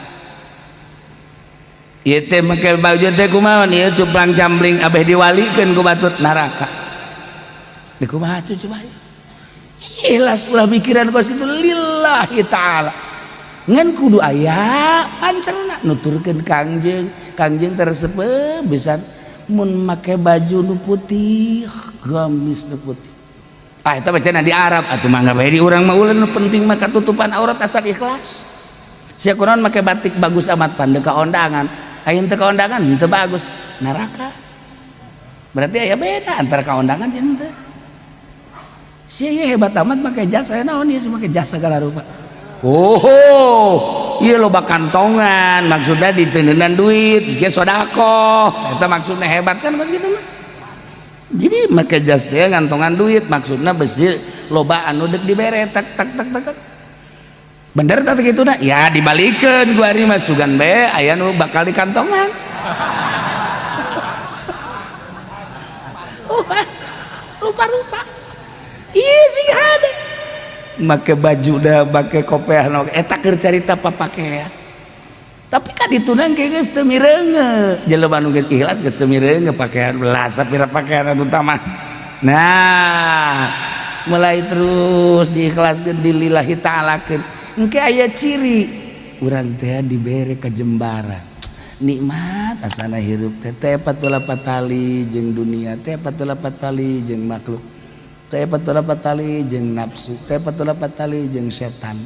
Ieu teh make baju teh kumaha ieu, cuplang cambling abeh diwalikeun ku batur, neraka. Di kumaha coba ikhlas? Ulah mikiran kos kitu, lillahi ta'ala. Ngan kudu aya pancerna nuturkeun Kangjeng. Kangjeng teresep bisa mun make baju nu putih, gamis nu putih. Ah, eta bacana di Arab atuh, mangga bae di urang mah. Ulah, nu penting mah katutupan aurat, asal ikhlas. Sia kunaon make batik bagus amat pan ka ondangan, ayeuna teu ka ondangan teu bagus, neraka. Berarti aya beda antara ka ondangan jeung teu. Sia ieu hebat amat make jas, aya naon ieu make jas segala rupa? Oh, iya, loba kantongan, maksudnya ditendenan duit ge sodakoh, eta maksudnya hebat kan pas gitu mah. Jadi make jas teh ngantongan duit, maksudnya besi loba anu dek dibere, tak tak tak tak tak. Bener tak gitu dah ya? Dibalikeun gua ari mah, sugan bae aya nu bakal di kantongan. Make baju dah, make kopeah, eta keur carita papakean. Tapi kan ditunang ke geus teu mireunge. Jelema nu geus ikhlas geus teu mireunge pakaian belas sapira pakaian anu utama. Nah, mulai terus diikhlaskeun dilillahi ta'alakeun. Engke aya ciri urang teh dibere kajembaran. Nikmat asana hirup teh teh patali jeung dunia, teh patali jeung makhluk, teh patali jeung nafsu, teh patali jeung setan.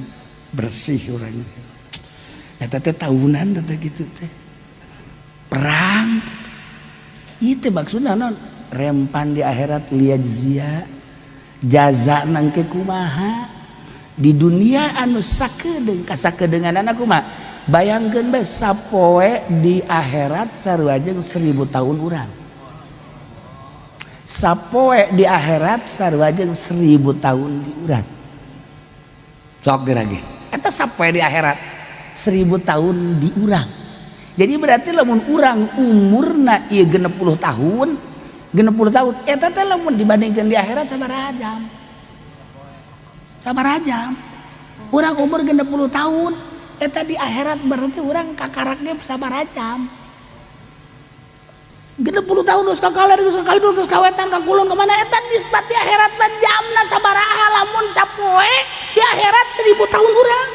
Bersih urang. Eta teh tahunan teh kitu teh. Perang. Ieu teh maksudna naon? Rempan di akhirat liyajzia jaza nangke kumaha di dunia anu sakedeung kasakedeunganana kumaha? Bayangkeun bae sapoe di akhirat sarua jeung 1000 tahun urang. Sapoe di akhirat sarua jeung 1000 tahun di urang. Sok geura ge. Eta sapoe di akhirat 1000 tahun di urang. Jadi berarti lamun urang umurna ieu 60 tahun, 60 tahun eta teh lamun dibandingkeun di akhirat sabaraha jam? Sabaraha jam? Urang umur 60 tahun, eta di akhirat berarti urang kakaraknya sabaraha jam? 60 tahun geus ka kaler, geus ka kidul, geus ka wetan, ka kulon, ka mana eta nisbat di akhirat mah jamna sabaraha lamun sapoe di akhirat 1000 tahun urang.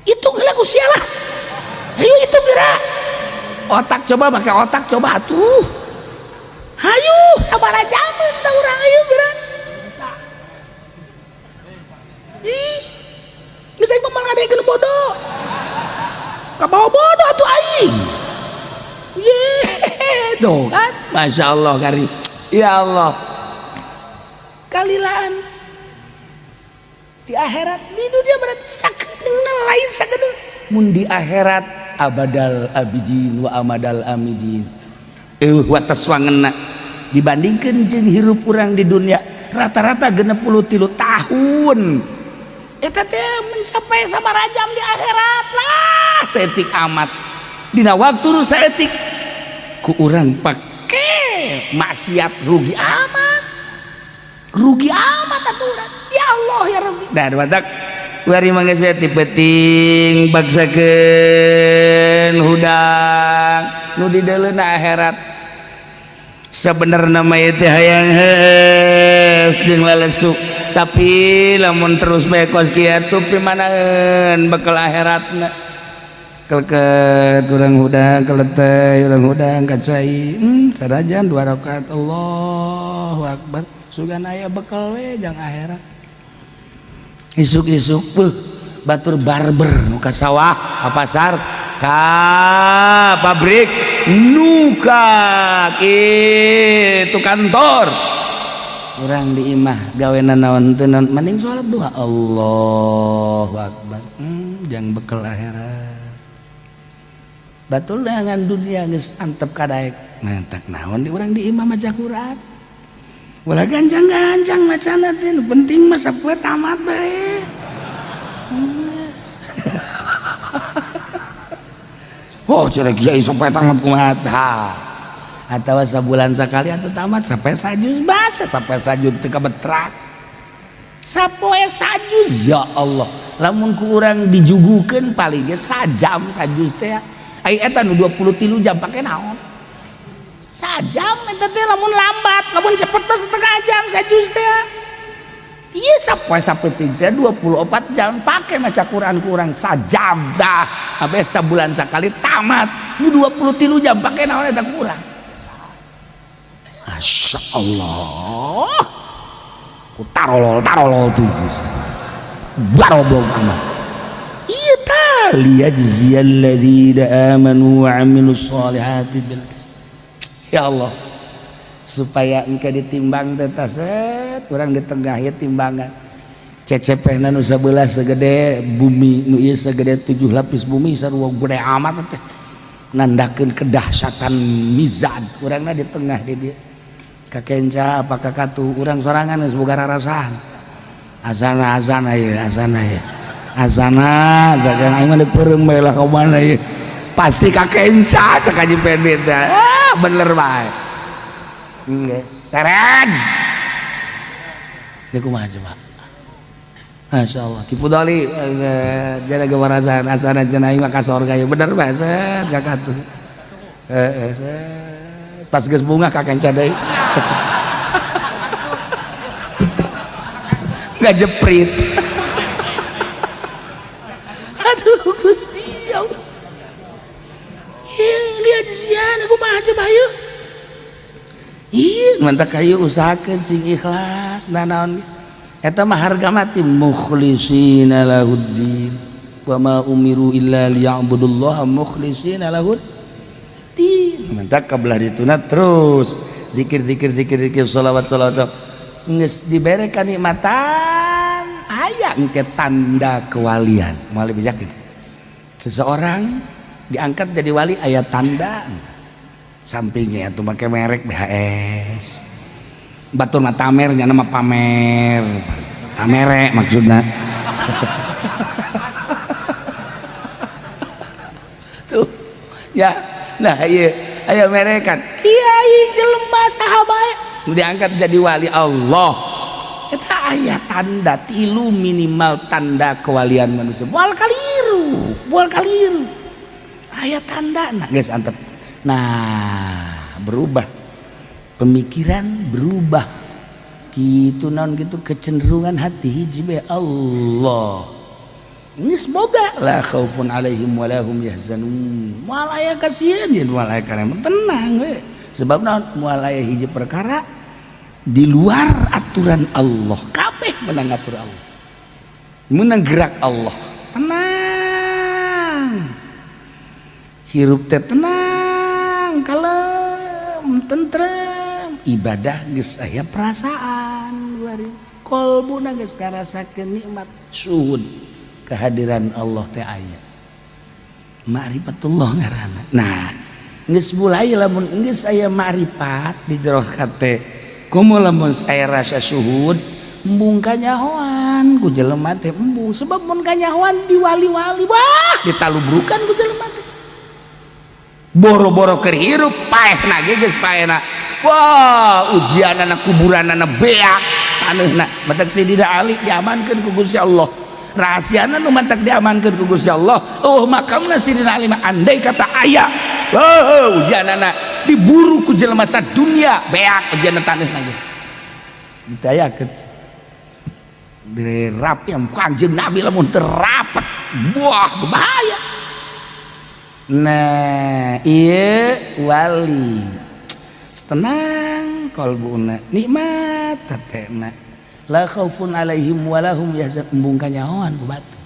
Hitung heula ku sia lah. Hayu hitung geura. Otak coba pakai otak coba atuh. Hayu sabaraha jaman tah urang hayu geura. Ji. Geus aing mah ngadekeun bodoh. Kabawa bodoh atuh aing. Ye, tuh kan. Masya Allah kari. Ya Allah. Kalilaan di akhirat, di dunia berarti sakedeungna lain sakedeung. Mun di akhirat abadal abidin wa amadal amidin. Eueuh wates wangenna dibandingkeun jeung hirup urang di dunia rata-rata 63 tahun. Eta teh mencapai sabaraha jam di akhirat lah saeutik amat. Dina waktu nu saeutik ku urang pake maksiat rugi amat. Rugi amat atuh urang. Ya Allah ya Rabbi. Dan batak wari mangga ti penting baksakeun hudang nu dideuleuna akhirat. Sebenarnya mah ieu teh hayang heus jeung lalesu, tapi lamun terus bae kos kieu pimanaeun bekal akhiratna. Keleket urang hudang, keletey urang hudang kacai. Sarajan 2 rakaat Allahu akbar. Sugan aya bekal we jang akhirat. Isuk-isuk beuh batur barber nu ka sawah, ka pasar, ka pabrik, nu ka itu kantor. Urang di imah gawena naon teu naon, mending salat duha Allahu akbar. Jang bekal akhirat. Batul dengan dunia geus antep kadaek. Mantak naon di urang di imah maca Quran. Ulah gancang-gancang macana teh nu penting mah sapoe tamat bae. Oh, cenah kiai sampai tamat kumaha tah. Atawa sabulan sakali atuh tamat sampai sajuz basa sampai sajuz teu kabetrak. Sapoe sajuz ya Allah. Lamun ku urang dijugukeun paling ge sajam sajuz teh. Ai eta nu 23 jam pake naon? Sajam eta teh lamun lambat, lamun cepet mah setengah jam sajuz teh. Ieu sapoe sapeting teh 24 jam pake maca Quran ku urang sajam dah. Habis sabulan sakali tamat. Nu 23 jam pake naon eta ku urang? Masya Allah. Ku tarolol tarolol tuh. Baroblok amat. Iya ta liyajziyal ladzina amanu wa amilus solihati bil qist. Ya Allah. Supaya engke ditimbang teh set urang di tengah ieu timbangan. Cecepehna nu sabelah segede bumi, nu ieu segede 7 lapis bumi sarua gede amat teh. Nandakeun kedahsyatan mizan. Urangna di tengah di dieu. Kakenca apa kakatu urang sorangan geus boga rarasaan. Azana azana ieu, azana ieu. Azana, azana aing mah deuk peureum bae lah ka mana ieu. Pasti kakenca cek Haji Pendit teh. Ah, bener bae. Geus, seren. Ieu kumaha coba? Masya Allah Ki Fudoli jadi kewarasan asana cenah mah ka sorga ya bener bae set kakatuh heeh pas geus bunga ka kenca deui ngajeprit. Aduh Gusti ya Allah. Lihat sian aku mah coba yuk. Ih, mantap kayu usahakeun sing ikhlas nanaon. Eta mah harga mati mukhlishina lahuddin. Wa ma umiru illa liya'budullaha mukhlishina lahuddin. Mantap kabelah dituna terus zikir zikir zikir zikir sholawat sholawat. Geus dibere kanikmatan aya engke tanda kewalian. Moal dibejakeun. Seseorang diangkat jadi wali aya tanda sampingnya tuh make merek BHS batur mah tamer nya nama pamer tamere maksudna tuh ya nah ieu aya merekan kiai jelema saha bae diangkat jadi wali Allah eta aya tanda tilu minimal tanda kewalian manusia moal kaliru aya tanda nah geus antep. Nah berubah pemikiran berubah gitu naon gitu kecenderungan hati hiji bae Allah geus boga la khaufun alaihim wa lahum yahzanun moal aya kasieun ye moal aya karema tenang we sebab naon moal aya hiji perkara di luar aturan Allah kabeh menang atur Allah menang gerak Allah tenang hirup teh tenang kalem tentrem ibadah geus aya perasaan kolbuna geus ngarasakeun nikmat syuhud kehadiran Allah teh aya ma'rifatullah ngaranna. Nah geus mulai lamun geus aya ma'rifat di jero hate komo lamun aya rasa syuhud embung kanyahoan ku jelema teh embung sebab mun kanyahoan diwali-wali wah ditalubrukan ku jelema teh boro-boro keur hirup paehna ge geus paehna wah ujianana kuburanana beak taneuhna matak Sidina Ali diamankeun ku Gusti Allah rahasiana nu matak diamankeun ku Gusti Allah oh makamna Sidina Ali mah andai kata aya oh ujianana diburu ku jelema sadunya beak ujianna taneuhna ge ditayakeun dirap yang Kanjeng Nabi lamun teu rapet buah bahaya. Nah iya wali tenang kolbuna nikmat hatena la khaufun alaihim walahum yahzanun embung kanyahoan ku batur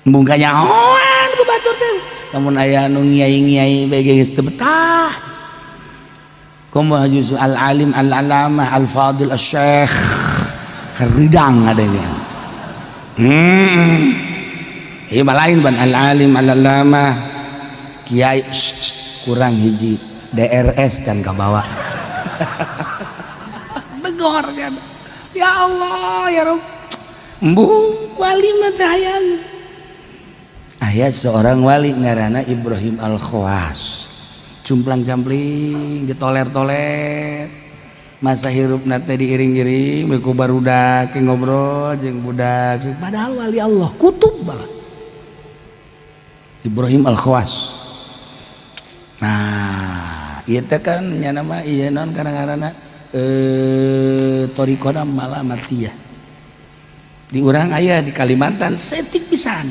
embung kanyahoan ku batur teh lamun aya anu ngiai-ngiai bae geus teu betah komo justru al alim al alamah al fadil al syekh ridang adanya ieu mah lain ban al alim al alamah kiai kurang hiji DRS dan kabawa begor kan ya Allah ya Rabb embu wali mah teh hayang aya seorang wali ngaranna Ibrahim Al-Khawas cumplang-campling ditoler-toler masa hirupna teh diiring-iring ku barudak ngobrol jeung budak padahal wali Allah kutub balah Ibrahim Al-Khawas. Nah ieu teh kan nya nama ieu naon kadang-kadang thariqona malamatiyah di urang aya di Kalimantan setik pisan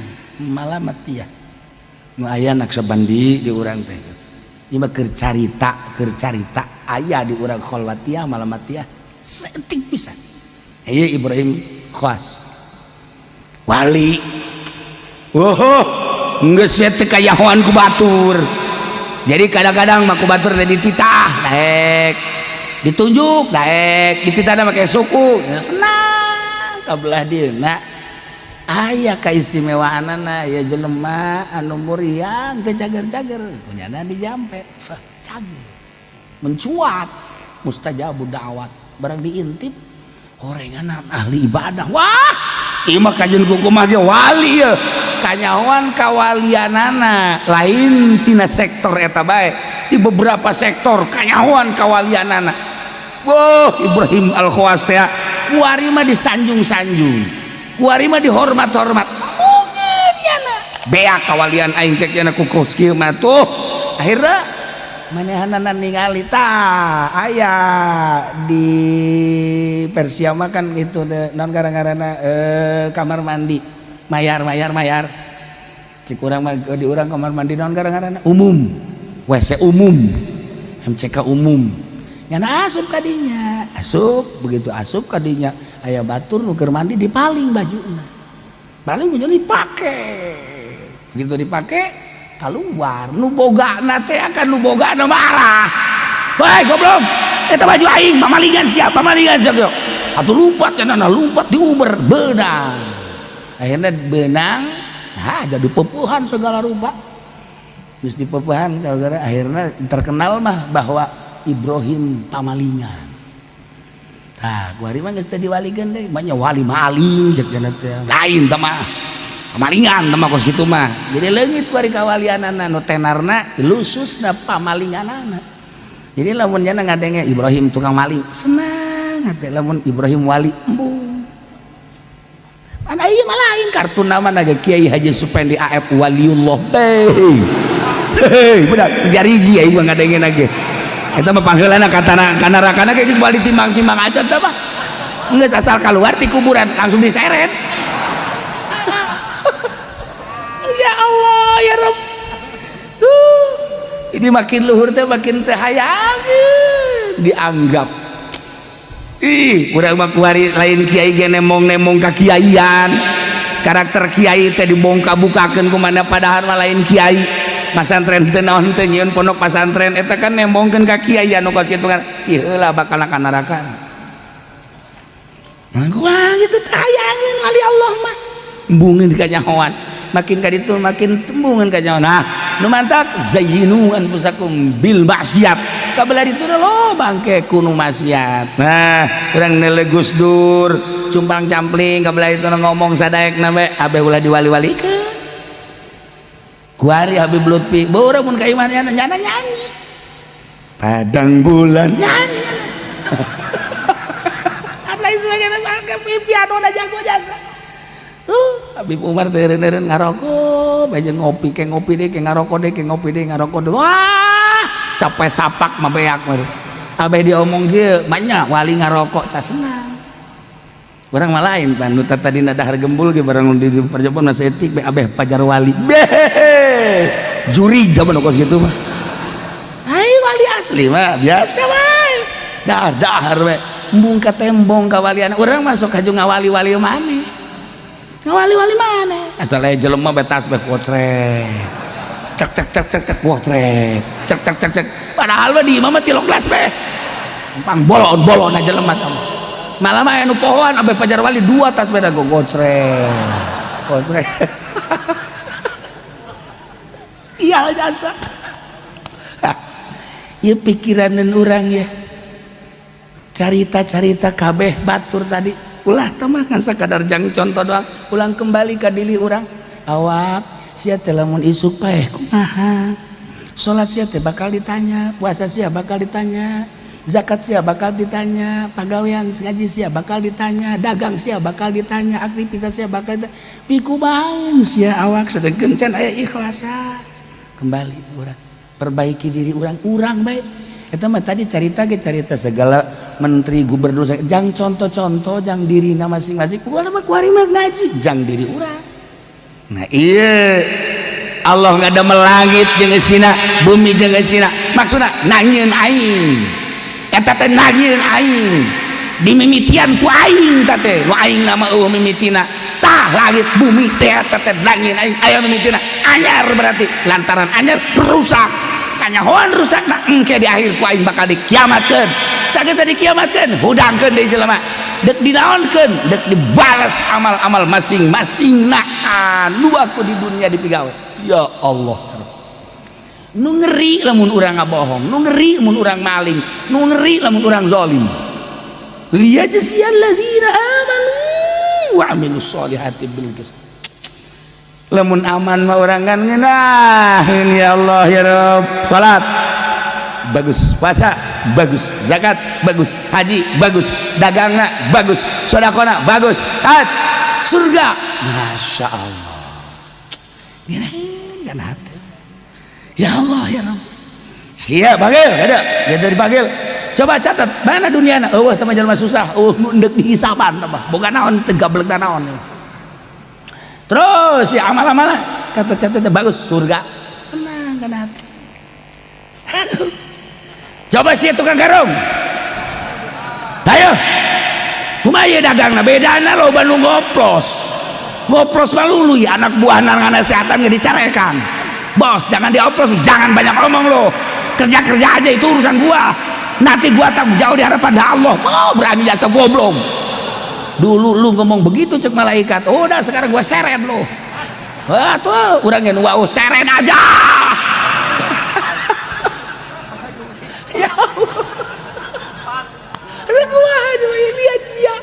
malamatiyah nu aya Naksabandi di urang teh ieu mah keur carita aya di urang kholwatiyah malamatiyah setik pisan ieu Ibrahim Khawas wali oh geus we teu kayahoan ku batur. Jadi kadang-kadang mah ku batur teh dititah daek ditunjuk daek dititahna make suku senang kabelah dieuna aya kaistimewaanana aya jelema anu muriang teu cager-cager kunyana dijampe cager mencuat mustajabud da'wat barang diintip horenganan ahli ibadah wah ieu mah kajeun kuku mah ge wali ye kanyahoan kawalianana lain tina sektor eta bae di beberapa sektor kanyahoan kawalianana. Wah Ibrahim Al-Khawas teh kuari mah disanjung-sanjung. Kuari mah dihormat-hormat. Embungeun nyana. Beak kawalian aing cek nyana ku kos kieu mah tuh. Akhirna manehanana ningali tah aya di Persia mah kan itu non gara-garana kamar mandi mayar mayar mayar. Cik urang mah di urang kamar mandi non gara-garana umum. WC umum. MCK umum. Nyana asup kadinya, asup begitu asup kadinya aya batur nu keur mandi dipaling bajuna. Paling punya dipake. Begitu dipake keluar nu bogana teh akan nu bogana marah. Woi goblok, eta baju aing pamalingan sia, pamalingan sia. Atuh lumpat cenah, lumpat diuber beunang. Akhirnya beunang, nah jadi pepuhan segala rupa. Geus dipepuhan gara-gara akhirnya terkenal mah bahwa Ibrahim pamalingan. Tah, kuari mah geus teu diwalikeun deui, banyak wali maling cek cenah teh. Lain teh mah. Pamalingan teh mah kos kitu mah. Jadi leungit kuari kawalianana nu tenarna lususna pamalinganana. Jadi lamun nya ngadenge Ibrahim tukang maling, senang hati lamun Ibrahim wali embung. Mana ieu mah lain kartu nama naga Kiai Haji Supendi AF Waliullah. Hei, budak jariji aing mah ngadenge lagi. Eta mah pangheulana katana kana rakana geus wali timbang-timbang aja teh mah. Geus asal keluar ti kuburan langsung diseret. Ya Allah ya Rabb. Ini makin luhur teh makin teh hayangeun dianggap. Ih, urang mah kuari lain kiai ge nemong-nemong ka kiaian. Karakter kiai teh dibongka-bukakeun kumana padahal mah lain kiai. Pasantren teu naon teu nyieun pondok pasantren eta kan nembongkeun ka kiai anu kos kitu kan. Ih heula bakal ka neraka. Wah gitu tayangeun wali Allah mah. Embungeun kanyahoan. Makin ka ditu makin tembungeun kanyahoan. Nah, nu mantak zayyinu anfusakum bil maksiat. Kabelah ditu lo bangke kuno maksiat. Nah, urang neuleuh Gus Dur, cumpang campling kabelah itu ngomong sadaekna we abeh ulah diwali-walikeun. Kuari Habib Lutfi, bawa mun ka imahna nyana nyanyi. Padang bulan nyanyi. Kan lain sebagainya piano na jago jasa. Habib Umar teh eureun ngarokok, bae ngopi ke ngopi deui ke ngarokok deui ke ngopi deui ngarokok deui. Wah, sampai sapak mah beak mah. Abeh diomong kieu, banyak wali ngarokok tah senang. Urang mah lain pan nu tadina dahar gembul ge barang di perjobon mah etik be abeh pajar wali. Beh. Juri zaman kos kitu mah. Ai wali asli mah biasa wae. Dahar dahar we. Embung ka tembong ka walian. Urang masuk kaju ngawali-wali maneh. Ngawali-wali maneh. Asal aya jelema be tas be kocrek. Cek cek cek cek cek kocrek. Cek cek cek cek. Padahal mah di imah mah tilok kelas be. Pang bolon-bolon jelema tah. Malah mah anu pohoan abeh pajar wali dua tas beda go gocrek. Gocrek. Iya jasa. Ieu pikiranan urang ya. Carita-carita kabeh batur tadi. Ulah teh mah kan sakadar jang contoh doang. Ulang kembali ka diri urang. Awak sia teh lamun isuk paeh kumaha? Salat sia teh bakal ditanya, puasa sia bakal ditanya. Zakat sia bakal ditanya, pagawean ngaji sia bakal ditanya, dagang sia bakal ditanya, aktivitas sia bakal ditanya. Pikumahaeun sia awak sedengkeun can aya ikhlasa. Kembali urang, perbaiki diri urang, urang bae. Eta mah tadi carita ge carita segala menteri gubernur jang contoh-contoh jang dirina masing-masing. Urang mah kuari mah ngaji jang diri urang. Nah iya Allah nggak ada melangit jeung eusina, bumi jeung eusina. Maksudna nanyeun aing. Eta teh nanyeun aing dimimitian ku aing ta teh nu aing nama eueuh mimitina tah langit bumi teh eta teh nanyeun aing aya mimitina anyar berarti lantaran anyar rusak kanyahoan rusak nah engke di akhir ku aing bakal dikiamatkeun saged dikiamatkeun hudangkeun deui jelema dek dinaonkeun dek dibales amal-amal masing-masing nah anu aku di dunia dipigawe ya Allah. Nu ngeri lamun urang ngabohong, nu ngeri lamun urang maling, nu ngeri lamun urang zalim. Liyajziyalladzina amanu wa amilus solihati bil qist. Lamun aman mah urang kan ngeunah ya Allah ya Rabb. Salat bagus, puasa bagus, zakat bagus, haji bagus, dagangna bagus, sedekahna bagus. Hat. Surga. Masya Allah. Ngeunaheun kana hate. Ya Allah ya Rabb. Siap panggil, ada. Dia dipanggil. Coba catat, mana duniana? Eueuh teh jelema susah, eueuh nu endek dihisaban teh mah. Boga naon teu gablek naon. Terus ya amal-amalan, catat-catat bagus surga. Senang kana hati. Aduh. Coba sih tukang karung. Ayo. Kumaha ieu dagangna? Bedana loba nu ngoplos. Ngoplos mah luluy anak buah nasehatan ge dicarekan. Bos, jangan dioplos, jangan banyak omong lo. Kerja-kerja aja itu urusan gua. Nanti gua tanggung jawab di hadapan Allah. Mau berani jasa goblok. Dulu lu ngomong begitu cek malaikat. Udah sekarang gua seret lo. Wah tuh urang yang wau seret aja. Ya Allah. Aduh, aduh ini aja.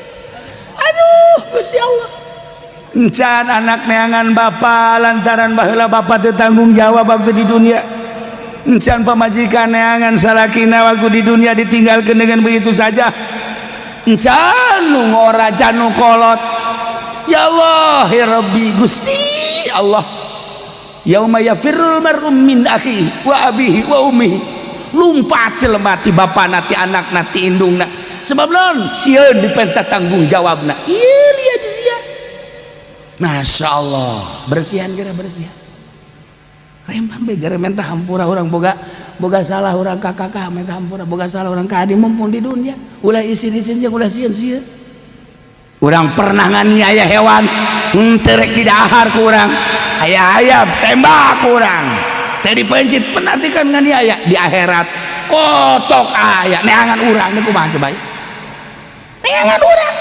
Aduh, Gusti Allah. Encan anak neangan bapa lantaran baheula bapa teu tanggung jawab waktu di dunia. Encan pamajikan neangan salakina waktu di dunia ditinggalkan dengan begitu saja. Encan nu ngora can nu kolot. Ya Allah, ya Rabbi, Gusti Allah. Yauma yafirrul mar'u min akhihi wa abihi wa ummihi. Lumpat jelema ti bapana ti anakna ti indungna. Sebab naon? Sieun dipenta tanggung jawabna. Ieu lihat sia. Masya Allah, bersihan kira bersihan. Remah be gara minta hampura urang boga boga salah urang ka kakak minta hampura boga salah urang ka adi mumpung di dunia. Ulah isin-isin jeung ulah sieun-sieun. Urang pernah nganiaya hewan, henteu rek didahar ku urang. Aya ayam tembak ku urang. Teu dipencit penatikan nganiaya di akhirat. Kotok aya neangan urang teh kumaha coba? Neangan urang.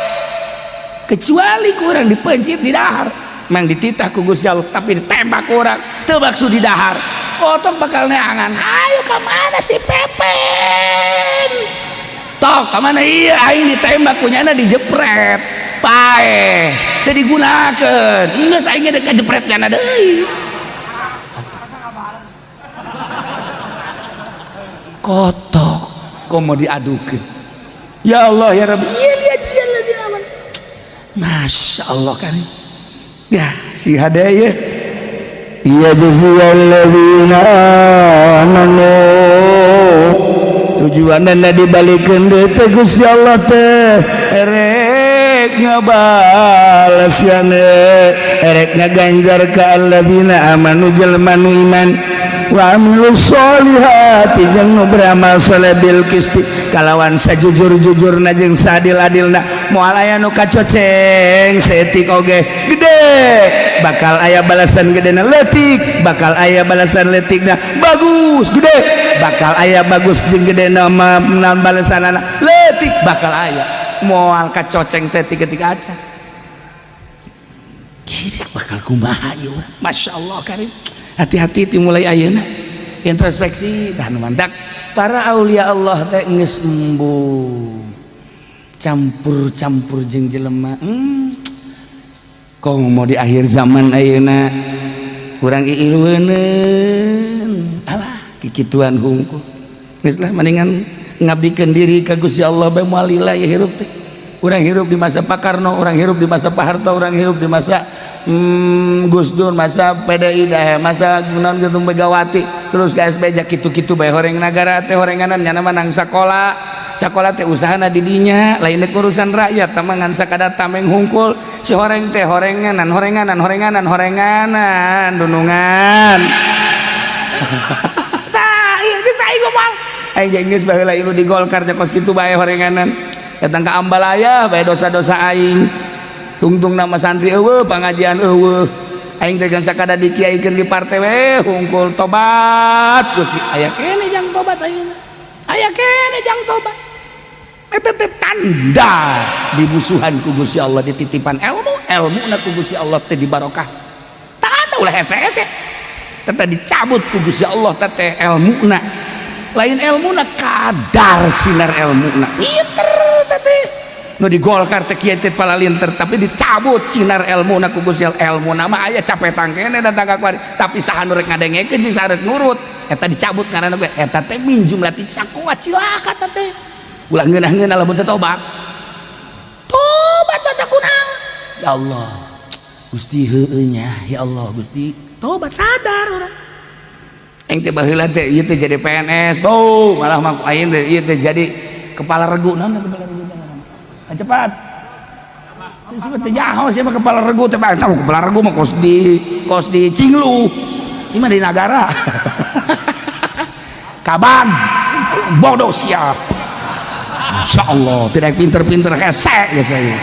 Kecuali kurang dipencit di dahar mang dititah ku Gusti Allah tapi ditembak kurang teu maksud di dahar kotok bakal neangan ayo ka mana si Pepen tok ka mana ieu aing ditembak kunyana dijepret paeh teu digunakeun geus aing ge kajepret nyana deui kotok komo diadukeun. Ya Allah ya Rabbi, ieu lihat sia lagi aman. Masya Allah kan ya si hadaya ya jaziyalladzina amanu tujuanna dibalikeun deui teh Gusti Allah teh erek ngabales yane erek ngaganjar ka alladzina amanu jelema nu iman wa amilus solihati jeung nu beramal soleh bil qisti kalawan sajujur-jujurna jeung saadil-adilna moal aya nu kacoceng saeutik oge gede bakal aya balasan gedena leutik bakal aya balasan leutikna bagus gede bakal aya bagus jeung gedena mah balasanana leutik bakal aya moal kacoceng saeutik ketika acan kiri bakal kumaha ieu urang. Masya Allah karim. Hati-hati dimulai ayeuna introspeksi dan mandak para aulia Allah teh geus embung campur-campur jeung jelema. Kong mau di akhir zaman ayeuna urang iilueuneun alah kikituan hungkul geus lah mendingan ngabdikeun diri ka Gusti Allah bae moal lila ya hirup teh. Urang hirup di masa Pak Karno, urang hirup di masa Pak Harto, urang hirup di masa Gus Dur, masa PDI dah, masa naon gitu Megawati, terus ke SBY kitu-kitu bae horeng nagara teh horenganan nyana mah nang sakola. Sakola teh usahana di dinya, lain urusan rakyat, tah ngan sakadar tameng hungkul, si horeng teh horenganan, horenganan, horenganan, horenganan, dunungan. Tah, ieu geus aing moal. Aing geus baheula ilu di Golkar teh kos kitu bae horenganan. Datang ke Ambalaya bae dosa-dosa aing. Tungtung nama santri eueuh, pangajian eueuh. Aing teh kan sakada dikiaikeun di partai we hungkul tobat Gusti. Aya keneh jang tobat ayeuna. Aya keneh jang tobat. Eta teh tanda dimusuhan ku Gusti Allah dititipan ilmu, ilmuna ku Gusti Allah teh dibarokah. Tanda ulah hese-hese. Teh dicabut ku Gusti Allah teh ilmuna. Lain ilmuna kadar sinar ilmuna. Pinter teh. Nu di Golkar teh kieu teh palalinter tapi dicabut sinar ilmuna ku Gusti Allah. Ilmuna mah aya capetang keneh datang ka kuari tapi saha nu rek ngadengekeun jeung saha rek nurut. Eta dicabut ngaranna ge eta teh min jumlati saqwa cilaka teh. Ulah ngeunah-ngeunah lamun teh tobat. Tobat mah kunaon. Ya Allah Gusti heueuh nya, ya Allah Gusti tobat sadar urang. Aing teh baheula teh ieu teh jadi PNS, tuh malah mah aing teh ieu teh jadi kepala regu naon kepala regu teh ngaranna? Ah, cepat. Siapa teh nyaho siapa kepala regu teh bang, tahu kepala regu mah kos di Cinglu. Ini mah di nagara. Kaban bodoh siap. Masya Allah tidak pinter-pinter hese gitu ya.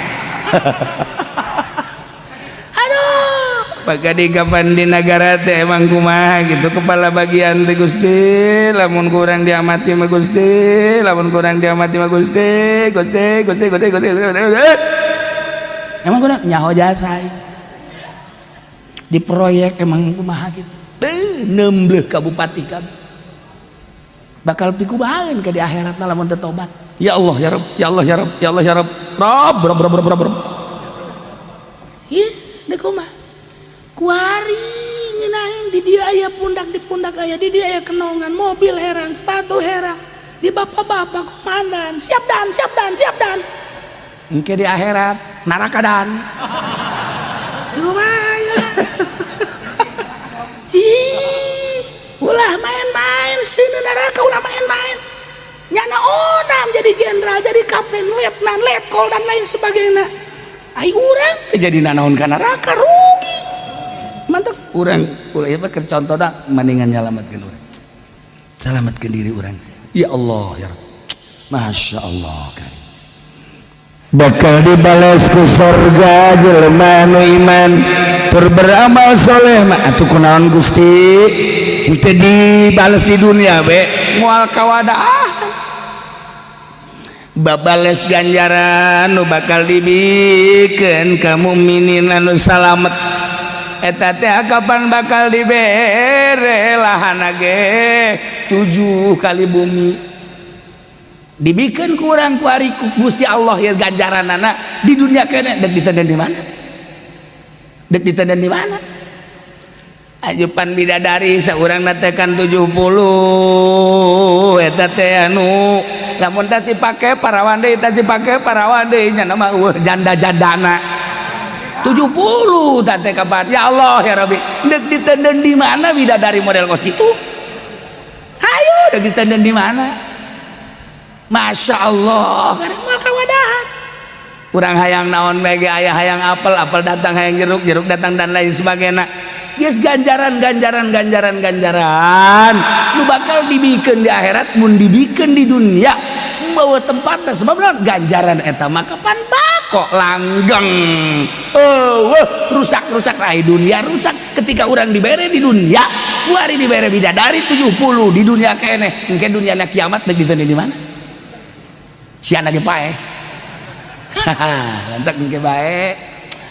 Aduh, bagadi kapan di negara teh emang kumaha gitu kepala bagian teh Gusti, lamun kurang diamati mah Gusti, lamun kurang diamati mah Gusti, Gusti, Gusti, Gusti, Gusti, Gusti, Gusti. Emang kurang nyaho jasa di proyek emang kumaha gitu. Teu nembleh ka bupati kabeh. Bakal pikubaheun ke di akhirat lamun teu tobat. Ya Allah ya Rabb, ya Allah ya Rabb, ya Allah ya Rabb. Rabb, Rabb, Rabb, Rabb, Rabb. Ih, deuk kumaha? Kuari ngeunaheun di dia aya pundak di pundak aya di dia aya kenongan, mobil herang, sepatu herang. Di bapak-bapak komandan, siap dan, siap dan, siap dan. Engke di akhirat neraka dan. Kumaha ya? Cih, ulah main-main sini neraka ulah main-main. Nyana onam jadi jenderal, jadi kapten, letnan, letkol dan lain sebagainya. Ai urang jadi nanaon ka neraka rugi. Mantap urang ulah ieu mah keur contona mendingan nyalametkeun urang. Salametkeun diri urang. Ya Allah ya Rabb. Masya Allah karim. Bakal dibales ku sorga jelema nu iman tur beramal soleh mah. Atuh kunaon Gusti teu dibales di dunia be moal kawadah babales ganjaran nu bakal dibikeun ka mukminin anu salamet eta teh kapan bakal dibere lahana ge 7 kali bumi dibikin kurang kuari ku Gusti Allah ya ganjaranana di dunia kene dek ditenden di mana, dek ditenden di mana. Ajupan bidadari saurang natekan 70 eta teh anu lamun teh dipake parawan deui teh dipake parawan deui nya mah eueuh janda-jandana 70 teh kapan ya Allah ya Rabbi dek ditenden di mana bidadari model kos itu, ayo dek ditenden di mana. Masya Allah moal kawadahan urang hayang naon bae ge aya, hayang apel apel datang, hayang jeruk jeruk datang dan lain sebagainya. Geus ganjaran ganjaran ganjaran ganjaran nu bakal dibikeun di akhirat mun dibikeun di dunia bawa tempatna sebab naon ganjaran eta mah kapan bako langgeng eueuh rusak-rusak ai dunia rusak ketika urang dibere di dunia kuari dibere bidadari 70 di dunia keneh engke dunia na kiamat dek ditenden di mana siana ge paeh. Lantak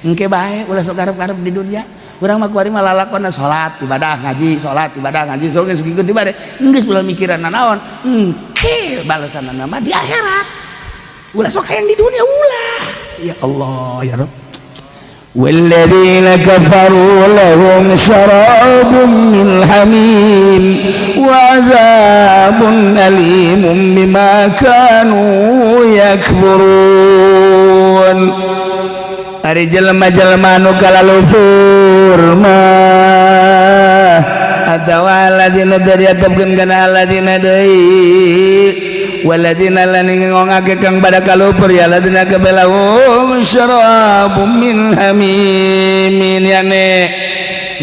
engke bae ulah sok garep-garep di dunia. Urang mah kuari mah lalakonna salat ibadah ngaji salat ibadah ngaji sok geus ngikeun ibadah geus ulah mikiran nanaon engke balasanana mah di akhirat ulah sok hayang di dunia ulah. Ya Allah ya Rabb. والذين كفروا لهم شراب من حميم وعذاب أليم بما كانوا يكفرون. Ari jelema-jelema nu kalalufur mah atawa alladzina diatepkeun kana alladzina deui waladina lan ngongake kang pada kalupur ya ladina kabelahum syarabum min hamimin yane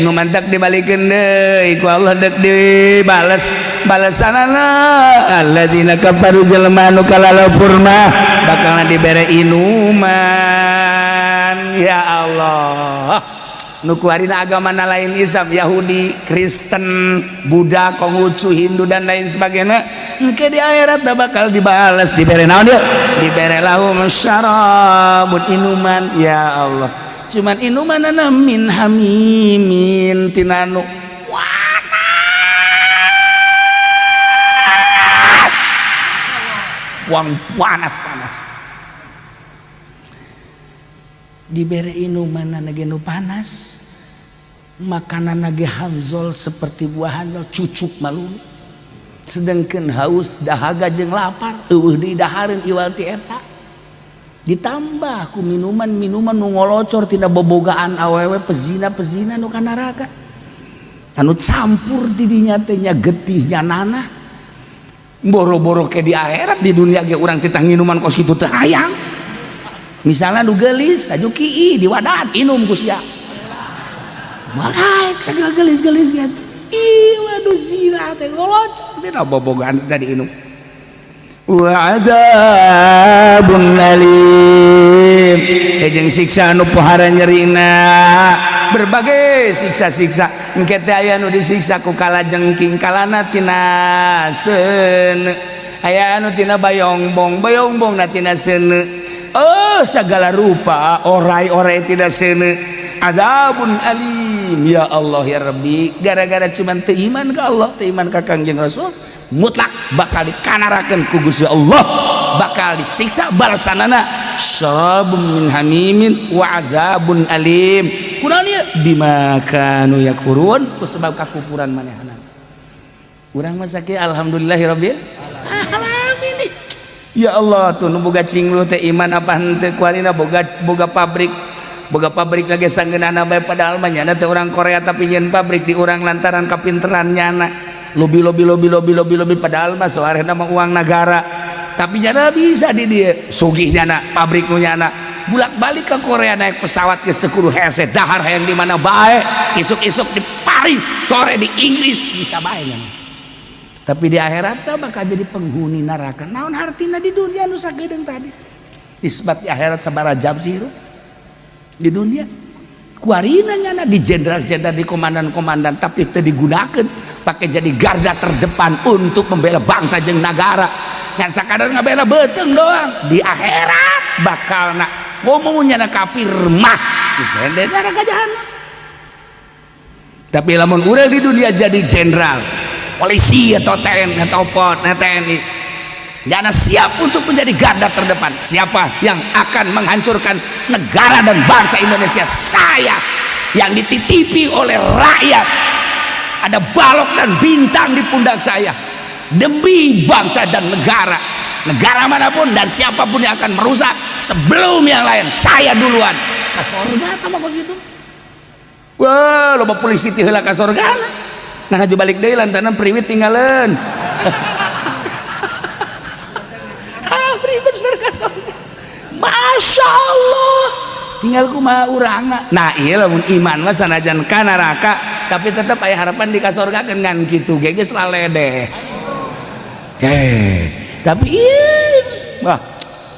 nu mantak dibalikeun deui ku Allah dek dibales balesanana alladzina kafaru jelema nu kalalupur mah bakalna dibere inuman. Ya Allah nu kuarina agamana lain Islam, Yahudi, Kristen, Buddha, Konghucu, Hindu dan lain sebagainya engke di akhirat dah bakal dibales dibere naon dia dibere lahum syarabun inuman. Ya Allah cuman inuman min hamimin tinanu panas wang panas panas dibere inuman ge nu panas makanan ge hanzol seperti buah hanzol cucuk malu sedangkan haus dahaga jeung lapar eueuh di dahareun iwal ti eta. Ditambah ku minuman-minuman nu ngolocor tina bobogaan awewe pezina-pezina nu ka neraka. Anu campur di dinya teh nya getih nya nanah. Boro-boro ke di akhirat, di dunia ge urang titah nginuman kos kitu teu hayang. Misalnya nu geulis aju kii diwadahan inum ku sia. Maka sagala geulis-geulis gitu. Ih, waduh, zina teh ngolocor tina bobogaan tadi inum. Wa adzabun alim, jeung siksa anu pohara nyerina. Berbagai siksa-siksa engke teh aya nu disiksa ku kalajengking, kalana tina seuneu, aya anu tina bayongbong, bayongbong na tina seuneu. Oh, segala rupa orai-orai tina seuneu. Adzabun alim. Ya Allah ya Rabbi, gara-gara cuman teu iman ka Allah, teu iman ka Kangjeng Rasul, mutlak bakal dikanarakeun ku Gusti Allah, bakal disiksa. Balasanana syarabun min hamimin wa adzabun alim. Kunaon ieu? Bima kanu yakfurun, ku sebab kakufuran manehna. Urang mah sakieu, alhamdulillahirabbil alamin. Ya Allah, tuh nu boga cinglu teh iman apa henteu kuarina? Boga boga pabrik, boga pabrik lagi sanggeunana bae, padahal mah nyana teh urang Korea tapi nyeun pabrik di urang lantaran kapinteran nyana. Lobi lobi lobi lobi lobi lobi, padahal mah soalna mah uang negara, tapi nyana bisa di dia sugih. Nyana pabrik nu nyana bulak balik ke Korea naik pesawat geus teu kudu hese, dahar hayang di mana bae, isuk-isuk di Paris, sore di Inggris bisa bae nyana. Tapi di akhirat teh bakal jadi penghuni neraka. Naon hartina di dunia nu sagedeung tadi nisbat di akhirat sabaraha jam sih hirup di dunia? Kuarina nyana di jenderal-jenderal, di komandan-komandan, tapi teu digunakan pakai jadi garda terdepan untuk membela bangsa jeung negara, ngan sakadar ngabela beuteung doang. Di akhirat bakal nak ngomong nyana kafir mah disende neraka jahanam. Tapi lamun urang di dunia jadi jenderal polisi atau TNI atau TNI, nyana siap untuk menjadi garda terdepan. Siapa yang akan menghancurkan negara dan bangsa Indonesia? Saya yang dititipi oleh rakyat, ada balok dan bintang di pundak saya demi bangsa dan negara. Negara manapun dan siapapun yang akan merusak, sebelum yang lain saya duluan ke surga. Sama kos gitu. Wah, loba polisi ti heula ka surga. Nah, haju balik deui lantaran priwit tinggalan. Ah, bener ka surga. Masya Allah, tinggal kumaha urangna. Nah iya, lamun iman mah sanajan ka neraka tapi tetap aya harapan di kasorga. Ngan kitu ge geus laledeh. Eh, tapi iya, wah,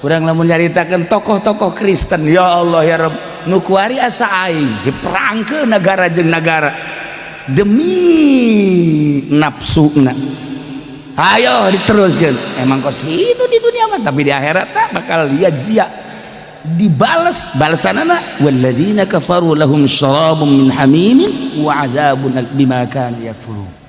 urang lamun nyaritakeun tokoh-tokoh Kristen, ya Allah ya Rabb, nu kuari asa aing diperangkeun negara jeung negara demi nafsuna. Ayo diteruskan, emang kos itu di dunia mah, tapi di akhirat tak bakal lihat zia dibales. Balasanana walladzina kafaru lahum syarabun min hamimin wa adzabun bima kanu yakfurun.